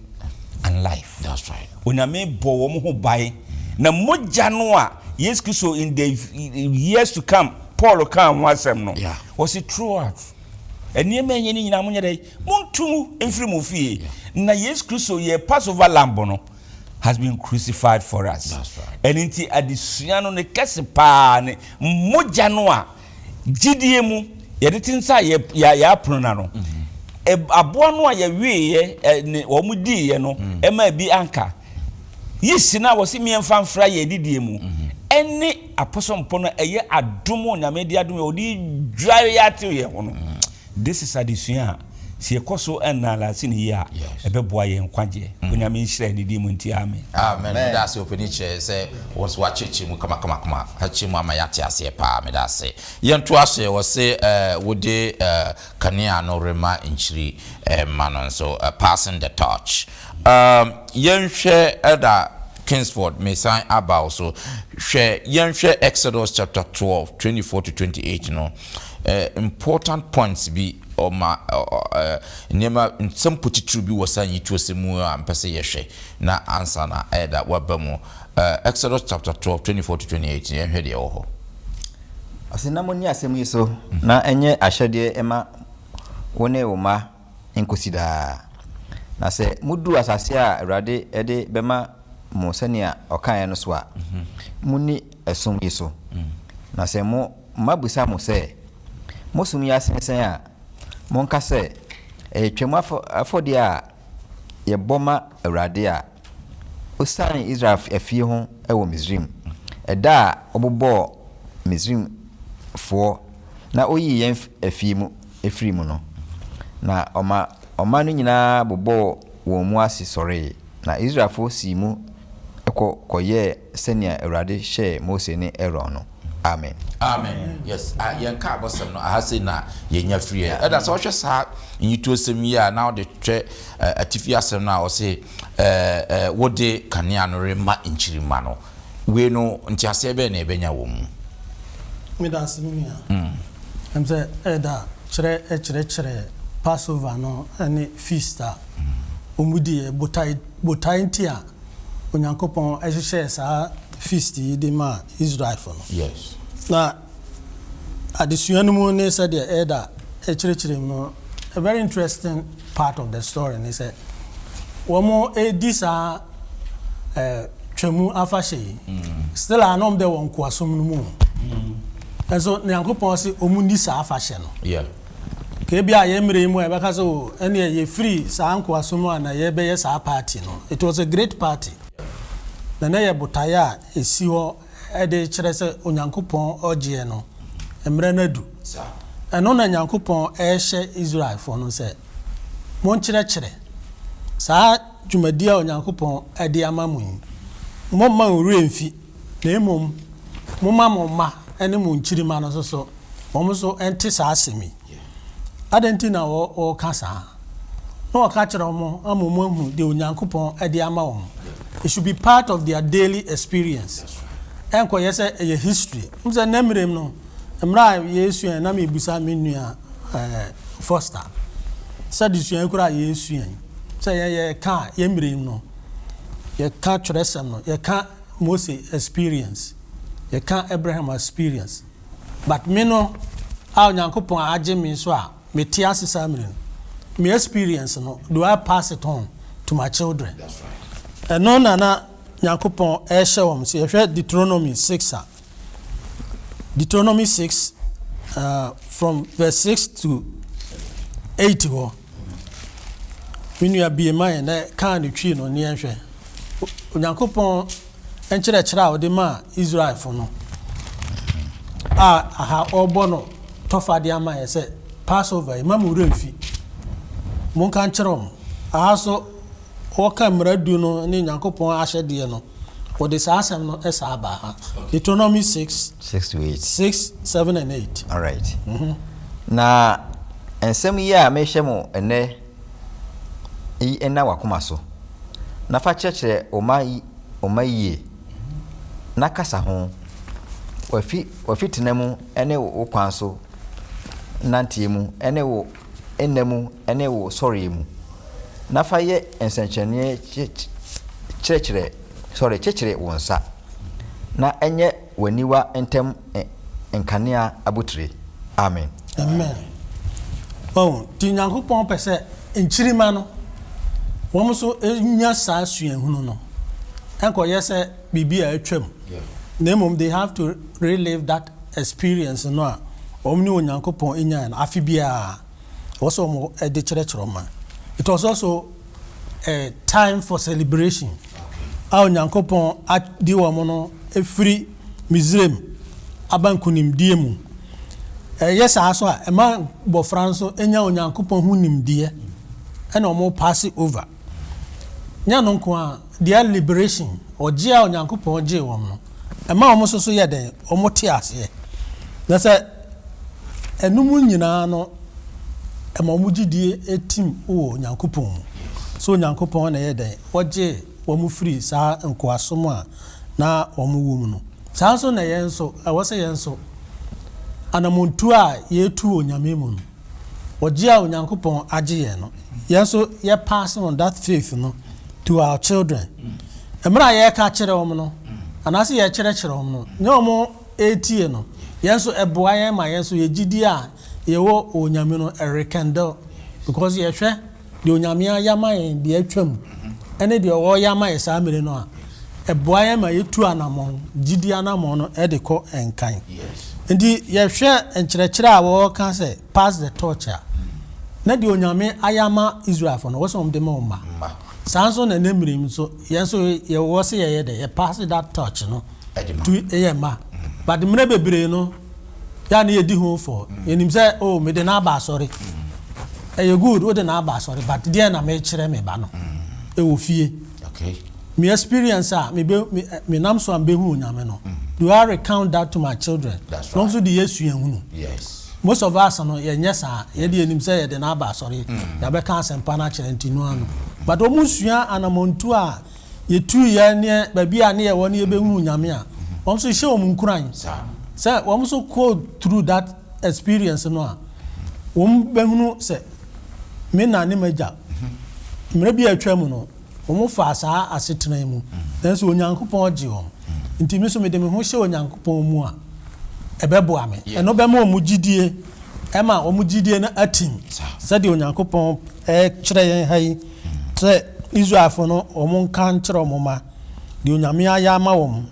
and life. That's right. Onyame bɔ wɔn ho ban na mogya no a Yesu Kristo in the years to come, Paul kaa ho asɛm no, wɔsi throughout. Nneɛma a ɛnyɛ no nyinaa monyɛ dɛn? Monto ngu mfiri mo fie. Na Yesu Kristo, yɛn Passover Lamb no, has been crucified for us. Ɛno nti adesua no ne kɛse paa ne mogya no a gyidie mu yɛde te nsa a yɛ apono no ano. Mm-hmm. Aboa no a yɛweeɛ ne wɔn diiɛ no mm. ɛma ebi anka. Yeast no a wɔse meɛmfa mfra yɛn adidie mu mm-hmm. ɛne apɔsɔmpɔ no ɛyɛ adom Onyame de adom yɛ ɔde dware yɛ atew yɛn ho no. Mm. This is adesua a sɛ yɛkɔ so analyse no yie a, ɛbɛboa yɛn nkwagyeɛ. Onyame nhyira yɛn ne din mu nti, amen. Amen meda ase ɔpanin kyerɛ sɛ wo nso wakyerɛkyerɛ mu kamakamakama akyerɛ mu ama yɛate aseɛ paa meda ase yɛntoa so wɔse wode kanea no rema nkyiri mma no nso passing the torch yɛnhwɛ Elder Kingsford mesan aba wo so hwɛ yɛnhwɛ Exodus chapter 12 24 to 28 no Important points bi ɔma nneɛma nsɛm potitiriw bi wɔ saa nyitoɔsɛm mu a mpɛ sɛ yɛhwɛ na ansa na ɛda waba mu. Exodus chapter 12, 24 to 28 yɛnhwɛ deɛ ɛwɔ hɔ. Ɔse na monni asɛm yi so na ɛnyɛ ahyɛdeɛ mma wo ne wo mma nkosi daa. Na sɛ moduru asase a Awurade de bɛma mo sɛnea ɔkaeɛ no so a, monni ɛsom yi so. Na sɛ mo mma bisa mo sɛ, 'Mo som yi ase ne sɛn a, monka sɛ, 'Ɛyɛ Twam afɔdeɛ a yɛbɔ ma Awurade a ɔsianee Israel afie ho wɔ Misraim, ɛda a ɔbobɔɔ Misraimfoɔ na ɔyii yɛn afie mu firii mu no. Na ɔma ɔman no nyinaa bobɔɔ wɔn mu ase sɔree, na Israelfoɔ sii mu kɔ kɔyɛɛ sɛnea Awurade hyɛɛ Mose ne Aaron no. Amen. Amen yes ah yɛn nkaabɔsɛm no aha sei na yɛnya firi ɛ ɛda sɛ ɔhwɛ saa nyituosɛm yi a na ɔde twɛ atifi asɛm no a ɔse ɛɛ wode kanea no rema nkyirimma no wei no nteaseɛ bɛn na yɛbɛnya wɔ mu. Meda ase me nua. Ɛm sɛ ɛda kyerɛ kyerɛkyerɛ Passover no ne feast a wɔn di yɛ botae botae nti a Onyankopɔn hyehyɛɛ saa feast yi de maa Israelfo no. Yes. Na adesua no mu ne sɛdeɛ Elder kyerɛkyerɛ mu no, a very interesting part of the story ne sɛ wɔn redi saa eh, Twam afahyɛ yi, still a na wɔn dɛ wɔ nkoasom no mu. Nso Nyankopɔn se wɔn nni saa afahyɛ no. Yeah. Ka ebi a yɛn mmerɛ yi mu a yɛbɛka sɛ o ɛneɛ yɛfiri saa nkoasom mu a na yɛbɛyɛ saa party no. It was a great party. Na na ɛyɛ botaeɛ a ɛsi hɔ de rekyerɛ sɛ Onyankopɔn ɔgyeɛ no, mmerɛ no adu. Ɛno na Nyankopɔn rehyɛ Israelfoɔ no sɛ, monkyerɛkyerɛ saa dwumadie a Onyankopɔn de ama mo yi, momma mo werɛ mfi, na mmom momma mo mma ne mo nkyirimma no nso so, wɔn nso nte saa asɛm yi. Adɛn nti na wɔka saa? Na wɔka kyerɛ wɔn ama wɔn ahu deɛ Onyankopɔn de ama wɔn. It should be part of their daily experience. Ɛnkɔyɛ sɛ ɛyɛ history. N sɛ nnɛ mmerɛ mu no, mmerɛ a yɛresua yi, na mebisa me nua eh, Foster sɛ adesua yi koraa a yɛresua yi, sɛ yɛn yɛka a, yɛn mmerɛ yi mu no, yɛka twerɛsɛm no, yɛka Mose experience, yɛka Abraham experience, but me no a Onyankopɔn agye me so a mete ase saa mmerɛ no, me experience no, do I pass it on to my children? Ɛno na na Nyankopɔn ɛrehyɛ wɔn. Sɛ yɛhwɛ Deuteronomy 6 a, Deuteronomy 6 uh, from verse 6 to 8 hɔ. Me nua bie ma yɛn na kaa ne twi no ne yɛnhwɛ. Onyankopɔn nkyerɛkyerɛ a ɔde maa Israelfo no a aha ɔrebɔ no tɔfa de ama yɛn sɛ Passover yi ma mo werɛ mfi. Monka nkyerɛ wɔn. Aha so wɔka mmara du no ne Nyankopɔn ahyɛdeɛ no, wɔde saa asɛm no saa baa ha. Deuteronomy 6, 6 to 8. 6, 7 and 8. All right. Mm -hmm. Na nsɛm yi a mehyɛ mo ɛnnɛ yi nna w'akoma so, na fa kyerɛkyerɛ wo mma wo mma yie, na kasa ho, w'afi w'afitena mu ne wo kwan so nanteɛ mu ne wo nna mu ne wo sɔreɛ mu, na fa yɛ nsɛnkyerɛnneɛ kyerɛkyerɛ, sorry, kyekyere wo nsa, na ɛnyɛ w'aniwa ntam nkanea abotire. Amen. Amen. Wahu? Nti Nyankopɔn pɛ sɛ nkyirimma no, wɔn nso nya saa suahunu no. Ɛnkɔyɛ sɛ biribi a atwam, na mmom they have to relive that experience no a wɔn ne Onyankopɔn nyae no afe biara. Ɛwɔ sɛ wɔn de kyerɛkyerɛ wɔn ma. It was also a time for celebration a Onyankopɔn adi wɔn no afiri Misraim aba nkonimdie mu. Ɛyɛ saa nso a, ɛma mmɔfra nso nya Onyankopɔn ho nimdeɛ ɛna wɔn pass over. Nyɛ ɛno nko ara, their liberation, ɔgye a Onyankopɔn gyee wɔn no, ɛma wɔn nso so yɛ dɛn? Wɔn te aseɛ. Na sɛ ɛno mu nyinaa no, ɛma wɔn gyidie tim wɔ Onyankopɔn mu. Sɛ Onyankopɔn na ɛyɛ dɛn? Ɔgyee wɔn firii saa nkoasom a na wɔn wɔ mu no. Saa nso na yɛn nso, ɛwɔ sɛ yɛn nso, anamontuo a yɛretu wɔ Onyame mu no, ɔgye a Onyankopɔn agye yɛn no, yɛn nso yɛ pass on that faith no to our children. Mmerɛ a yɛreka akyerɛ wɔn no, anaasɛ yɛrekyerɛkyerɛ wɔn no, nyɛ wɔn retie no, yɛn nso ɛboa yɛn ma yɛn nso yɛn gyidie a yɛwɔ wɔ Onyame no ɛrekindle because yɛhwɛ deɛ Onyame ayɛ ama yɛn, deɛ atwam, ɛne deɛ ɔreyɛ ama yɛn saa mmere no a, ɛboa yɛn ma yɛtu anamɔn, gyidie anamɔn no de kɔ nkan. Nti yɛhwɛ nkyerɛkyerɛ a wɔka sɛ pass the torch a, na deɛ Onyame ayɛ ama Israelfoɔ no, ɛwɔ sɛ wɔde ma wɔn mma. Saa nso na ɛnɛ mmere yi nso, yɛn nso yɛwɔ sɛ yɛyɛ dɛ, yɛ pass that torch no to yɛn mma. But mmerɛ bebree no, Yɛ a na yɛdi ho fɔ. Yɛnim sɛ oh mede no aba asɔre. Ɛyɛ good wode no aba asɔre but deɛn na mekyerɛ me ba no ɛwɔ fie? Me experience a mebe me menam so a mebɛhu Onyame no, do I recount that to my children? Na wɔn nso de yɛ suahunu. Most of us no yɛnyɛ saa. Yɛde yɛnim sɛ yɛde no aba asɔre, yɛabɛka asɛmpa no akyerɛ nti no ano. But wɔn sua anamɔntuo a yɛtuiɛ ne baabi a ne yɛwɔ ne yɛbɛhunu Nyame a, wɔn nso hyɛ wɔn nkuran sɛ wɔn nso kɔ through that experience no a, wɔn bɛhunu sɛ me na ne m'agya mmerɛ bi a atwa mu no, wɔn faa saa asetena yi mu, nanso Onyankopɔn gye wɔn. Nti me nso mede me ho hyɛ Onyankopɔn mu a, ɛbɛboa me. Ɛno bɛma wɔn gyidie, ɛma wɔn gyidie no atim sɛdeɛ Onyankopɔn ɛrekyerɛ yɛn ha yi. Sɛ Israelfo no wɔn nka nkyerɛ wɔn mma deɛ Onyame ayɛ ama wɔn,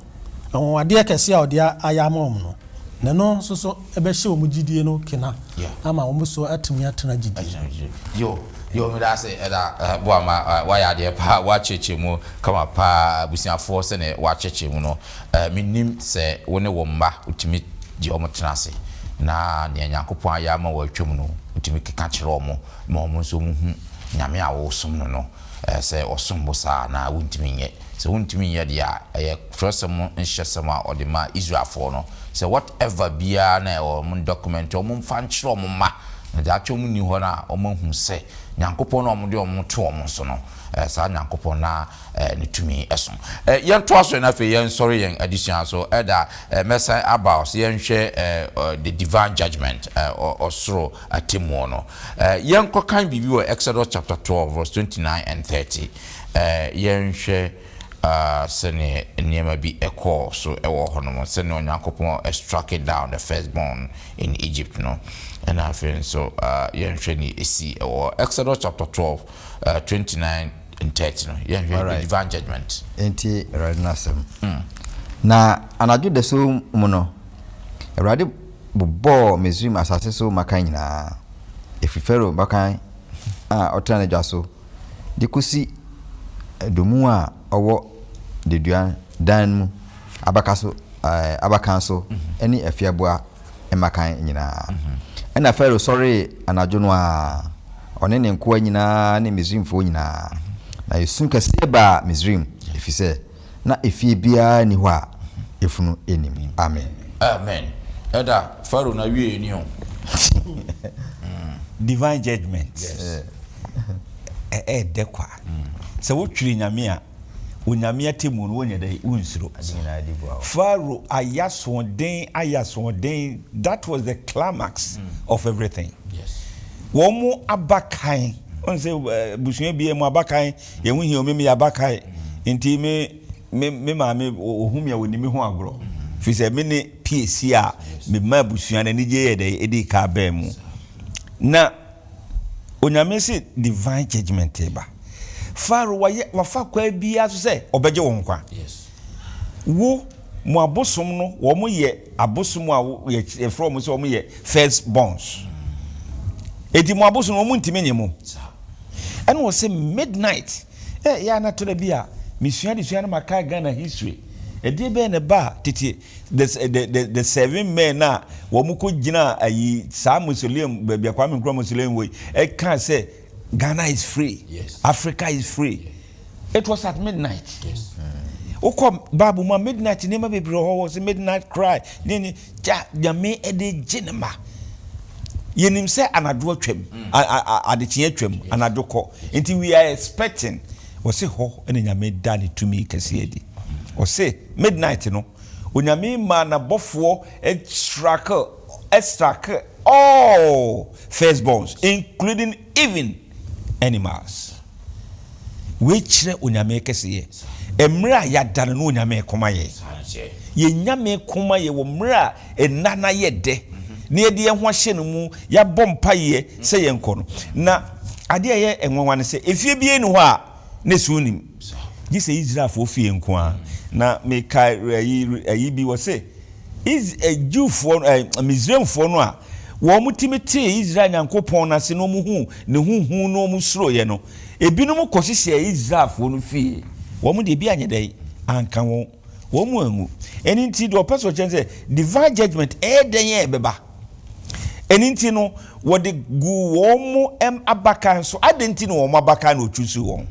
anwanwadeɛ kɛseɛ a ɔde ayɛ ama wɔn no, na ɛno nso so ɛbɛhyɛ wɔn gyidie no kena ama wɔn nso atumi atena gyidie mu. Yo, yo, meda ase ɛda Boama, wayɛ adeɛ paa, wakyerɛkyerɛ mu kama paa, abusuafoɔ sɛdeɛ wakyerɛkyerɛ mu no, mennim sɛ wo ne wo mma wotumi gye wɔn tena ase na deɛ Nyankopɔn ayɛ ama wɔn atwam no wotumi keka kyerɛ wɔn ma wɔn nso wɔhu Nyame a wosom no no, sɛ ɔsom bo saa anaa wontumi nyɛ. Sɛ wontumi nyɛ deɛ a, ɛyɛ twerɛsɛm mu nhyɛsɛm a ɔde maa Israelfoɔ no sɛ whatever biara na ɛwɔ wɔn document wɔn mfa nkyerɛ wɔn mma, na daakye wɔn nni hɔ no a wɔn ahu sɛ Nyankopɔn no a wɔde wɔn to wɔn so no, saa Nyankopɔn no ara ne tumi so. Yɛntoa so na afei yɛnsɔre yɛn adesua so. Ɛda mɛsan aba hɔ sɛ yɛnhwɛ the divine judgement, ɔsoro atemmuo no. Yɛnkɔkan biribi wɔ Exodus chapter 12 verse 29 and 30. Yɛnhwɛ sɛdeɛ nneɛma bi kɔɔ so wɔ hɔnom, sɛdeɛ Onyankopɔn struck down the firstborn in Egypt no. Ɛna afei nso yɛnhwɛ nea ɛsii wɔ Exodus chapter 12, 29 and 30 no. Yɛnhwɛ the Alright. divine judgment. Enti Awurade no asɛm. Na anadwo dasuo mu no, Awurade bobɔɔ Misraim asase so mmakan nyinaa, ɛfiri Farao mmakan a ɔtena n'adwa so de kɔsi dommum a ɔwɔ dedua dan mu abaka so, abakan so ne afieboa mmakan nyinaa. Ɛnna Farao sɔree anadwo no ara, ɔne ne nkoa nyinaa ne Misraimfoɔ nyinaa, na esu kɛseɛ baa Misraim, ɛfiri sɛ na efie biara nni hɔ a efunu nni mu. Amen. Amen. Ɛda Pharaoh na wie ni o. Divine judgement. Yes. Ɛɛdɛ kwa. Sɛ wotwere Nyame a, Onyame atemmuo no wonyɛ dɛ, wonsuro. Ade nyinaa di boa wo. Pharaoh ayɛ asoɔden, ayɛ asoɔden, that was the climax of everything. Yes. Wɔn mo abakan, wɔn sɛ abusua biara mu abakan Yɛn ho hia o, me meyɛ abakan nti me me me maame ohu me a ɔni me ho agorɔ firi sɛ me ne piesie a mema abusua no anigye yɛ dɛ ɛdi ka bɛn mu na. Onyame se divine judgement reba. Pharaoh wayɛ wafa kwan biara so sɛ ɔbɛgye wo nkwa. Wo, mo abosom no wɔn yɛ abosom a yɛfrɛ wɔn sɛ wɔn yɛ first borns. Eti mo abosom no wɔn ntumi nye mo. Ɛna ɔse midnight ɛ yɛ a na tɔda bi a mesua adesua na makae Ghana history. Ɛdeɛ bɛn na ɛbaa tete the the the the seven men a wɔn kɔ gyina ayi saa mausoleum baabi a Kwame Nkrumah mausoleum wɔ yi ɛka sɛ Ghana is free yes. Africa is free yes. It was at midnight. Yes. Wokɔ Bible mu a midnight nneɛma bebree wɔ hɔ wɔ sɛ midnight cry ne ne gya nyame ɛde gye ne ma. Yɛnim sɛ anadwo atwam mm. adekyeɛ atwam anadwo kɔ nti we are expecting wɔse hɔ ɛna nyame da ne tumi kɛseɛ adi. Ɔse midnight no Onyame maa n'abɔfoɔ strake strake all first borns including even animals. Wei kyerɛ Onyame kɛseyɛ. Mmerɛ a yɛada no na Onyame reko ma yɛn. Yɛn Nyame ko ma yɛn wɔ mmerɛ a nna no ayɛ dɛ na yɛde yɛn ho ahyɛ no mu, yɛabɔ mpaeɛ sɛ yɛnkɔ no. Na adeɛ a ɛyɛ nwanwa ne sɛ efie biara nni hɔ a na esu nnim, gye sɛ Israelfoɔ fie nko ara. Na mekae ayi ayi bi, wɔse Is eh, Jewfoɔ no eh, Misraimfoɔ no a wɔtumi tee Israel Nyankopɔn no ase na wɔhuu ne ho hu na wɔsuroeɛ no, ebinom kɔhyehyɛɛ Israelfoɔ no fie. Wɔn deɛ ebi anyɛ dɛn anka wɔn, wɔn mu anwu. Ɛno nti deɛ ɔpɛ sɛ ɔkyerɛ ne sɛ divine judgement ɛyɛ dɛn a ɛbɛba. Ɛno nti no, wɔde guu wɔn abakan so. Adɛn nti na wɔn abakan na wɔchuusuu wɔn?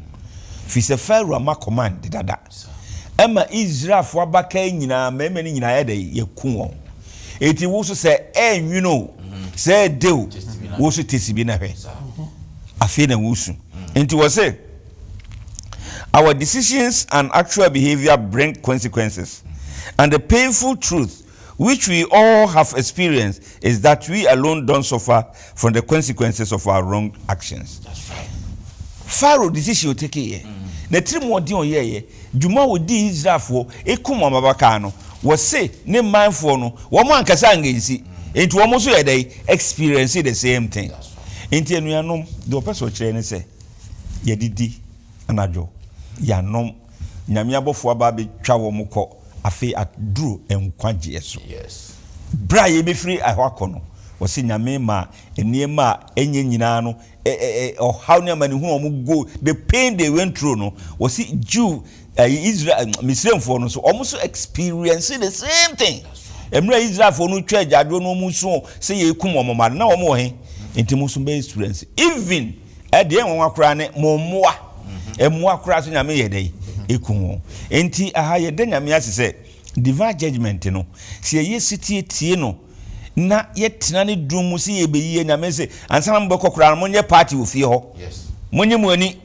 Firi sɛ Farao ama command dada. Ɛma Israelfoɔ abakan nyinaa, mmarima no nyinaa yɛ dɛn? Yɛku wɔn. Enti wo nso sɛ ɛnwene o, sɛ ɛde o, wo nso tesi bi na hwɛ. Afei na wosu. Enti wɔse, Our decisions and actual behavior bring consequences, and the painful truth which we all have experienced is that we alone don't suffer from the consequences of our wrong actions. That's right. Pharaoh decision o take yɛ, na tirimɔden ɔyɛɛyɛ, dwuma a ɔdii Israelfoɔ ekum wɔn abakan no, wɔse ne manfoɔ no, wɔn ankasa angensi, nti wɔn nso yɛ dɛn experience the same thing. Nti anuanom, deɛ ɔpɛ sɛ ɔkyerɛ ne sɛ, yɛdidi anadwo, yɛanom, Nyame abɔfoɔ aba abɛtwa wɔn kɔ, afei aduru nkwagyeɛ so. Berɛ a yɛbɛfiri ɛhɔ akɔ no, wɔse Nyame maa nneɛma a ɛnyɛ nyinaa no, ɛ ɛ ɛ ɔhaw ne amanehunu a wɔn go, the pain they went through no, wɔse Jew, ɛyi Israel, Misraimfoɔ no nso, wɔn nso experience the same thing. Mmerɛ a Israelfoɔ no twa agyaadwoɔ no wɔn su sɛ yɛrekum wɔn mma no, na wɔn wɔ he? Nti mo nso bɛ experience. Even Ɛdeɛ nwanwa koraa ne mo mmoa. Mmoa koraa so Nyame yɛ dɛn? Eku wɔn. Enti aha yɛda Nyame ase sɛ divine judgement no, sɛ yɛyɛ setie tie no na yɛtena ne dum mu sɛ yɛbɛyi yɛ Nyame se ansa na mobɛkɔ koraa no monyɛ party wɔ fie hɔ. Monye mo ani.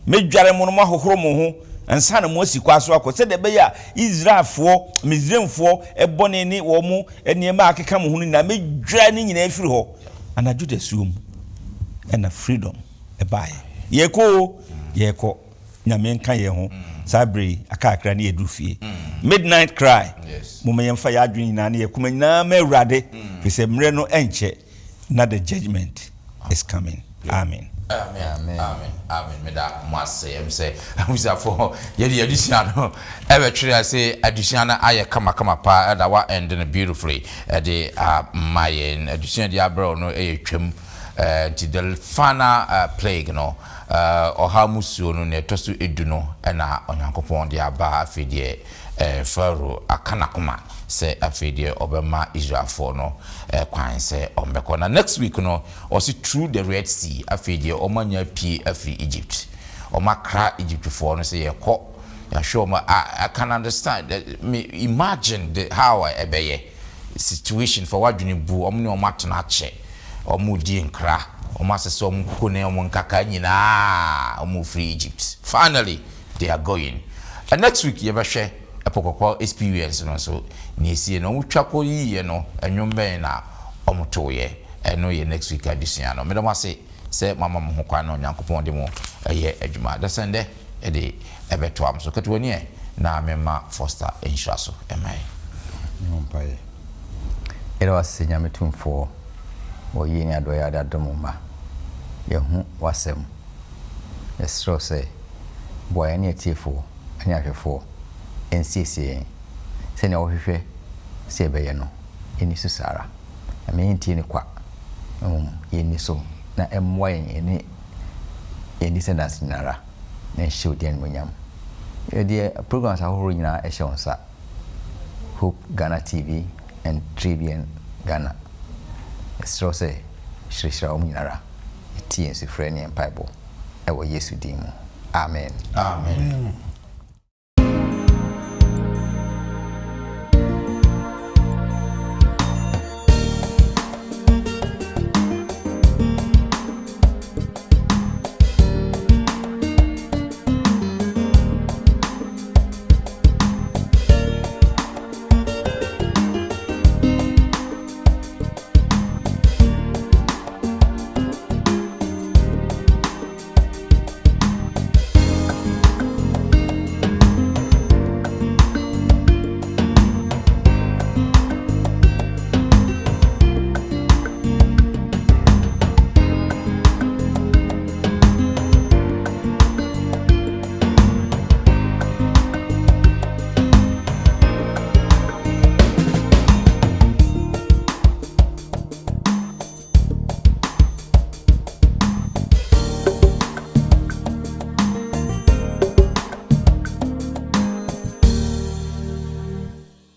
Mɛdware mo no moahohoro mo ho ansa na moasi kwa so akɔ sɛdeɛ ɛbɛyɛ a Israelfoɔ, Misraimfoɔ bɔne ne wɔn nneɛma a akeka mo ho no nyinaa mɛdwira ne nyinaa afiri hɔ. Anadwo dasuo mu ɛna freedom ɛbaeɛ. Yɛkɔ o, yɛkɔ. Nyame nka yɛn ho. Saa berɛ yi, aka kakra ne yɛduru fie. Midnight cry. Momma yɛmfa yɛn adwene nyinaa ne yɛn koma nyinaa ma Awurade, firi sɛ mmerɛ no ɛnkyɛ na the judgment is coming. Amen. Amen amen amen meda mo ase ɛm sɛ abusuafo yɛde yɛn adesua no ɛbɛtwere ase adesua no ayɛ kamakama paa ɛda wa end no beautifully ɛde ama yɛn adesua de abrɛw no ɛyɛ twam nti the final plague no ɔhaw mu suo no nea ɛtɔ so edu no ɛna Onyankopɔn de aba afei deɛ Farao aka n'akoma sɛ afei deɛ ɔbɛma Israelfoɔ no kwan sɛ wɔbɛkɔ na next week no Ɔse through the red sea afei deɛ ɔmo anya apue afiri Egypt ɔmo akra Egyptfoɔ no sɛ yɛkɔ yɛahwɛ ɔmo a I can understand me imagine the how a ɛbɛyɛ situation fa w'adwene bu ɔmo ne ɔmo atena akyɛ ɔmo redi nkra ɔmo asesa ɔmo nkuku ne ɔmo nkakaa nyinaa ɔmo refiri Egypt finally they are going and next week yɛbɛhwɛ ɛpo kɔkɔɔ experience no nso nea esie no ɔmo twa kɔ yiiɛ no ɛnwom bɛn na ɔmo tooyɛ. Ɛno yɛ next week adesua no. Meda mo ase sɛ moama mo ho kwan na Onyankopɔn de mo yɛ adwuma. Dasɛndɛ de ɛbɛtoa mo so. Ketewa ni ɛ, na memma Foster nhyira so mma yɛn. Yɛmmɔ mpaeɛ. Yɛda wo ase Nyame Tumfoɔ wɔ yie ne adɔeɛ a wode adom wo mma. Yɛahu w'asɛm. Yɛsrɛ wo sɛ boa yɛne atiefoɔ ne ahwɛfoɔ nsiesie yɛn sɛnea wohwehwɛ sɛ yɛbɛyɛ no, yɛnni so saa ara. Na ma yɛntie no kwa, mmom yɛnni so na ɛmmoa yɛn yɛne yɛn descendants nyina ara na ɛnhyɛ wo din animuonyam. Yɛde programs ahoroɔ nyinaa hyɛ wo nsa, Hope Ghana TV and Trebian Ghana. Yɛsrɛ wo sɛ hyirahyira wɔn nyina ara. Tie yɛn sufrɛ ne yɛn mpaebɔ wɔ Yesu din mu. Amen. Amen.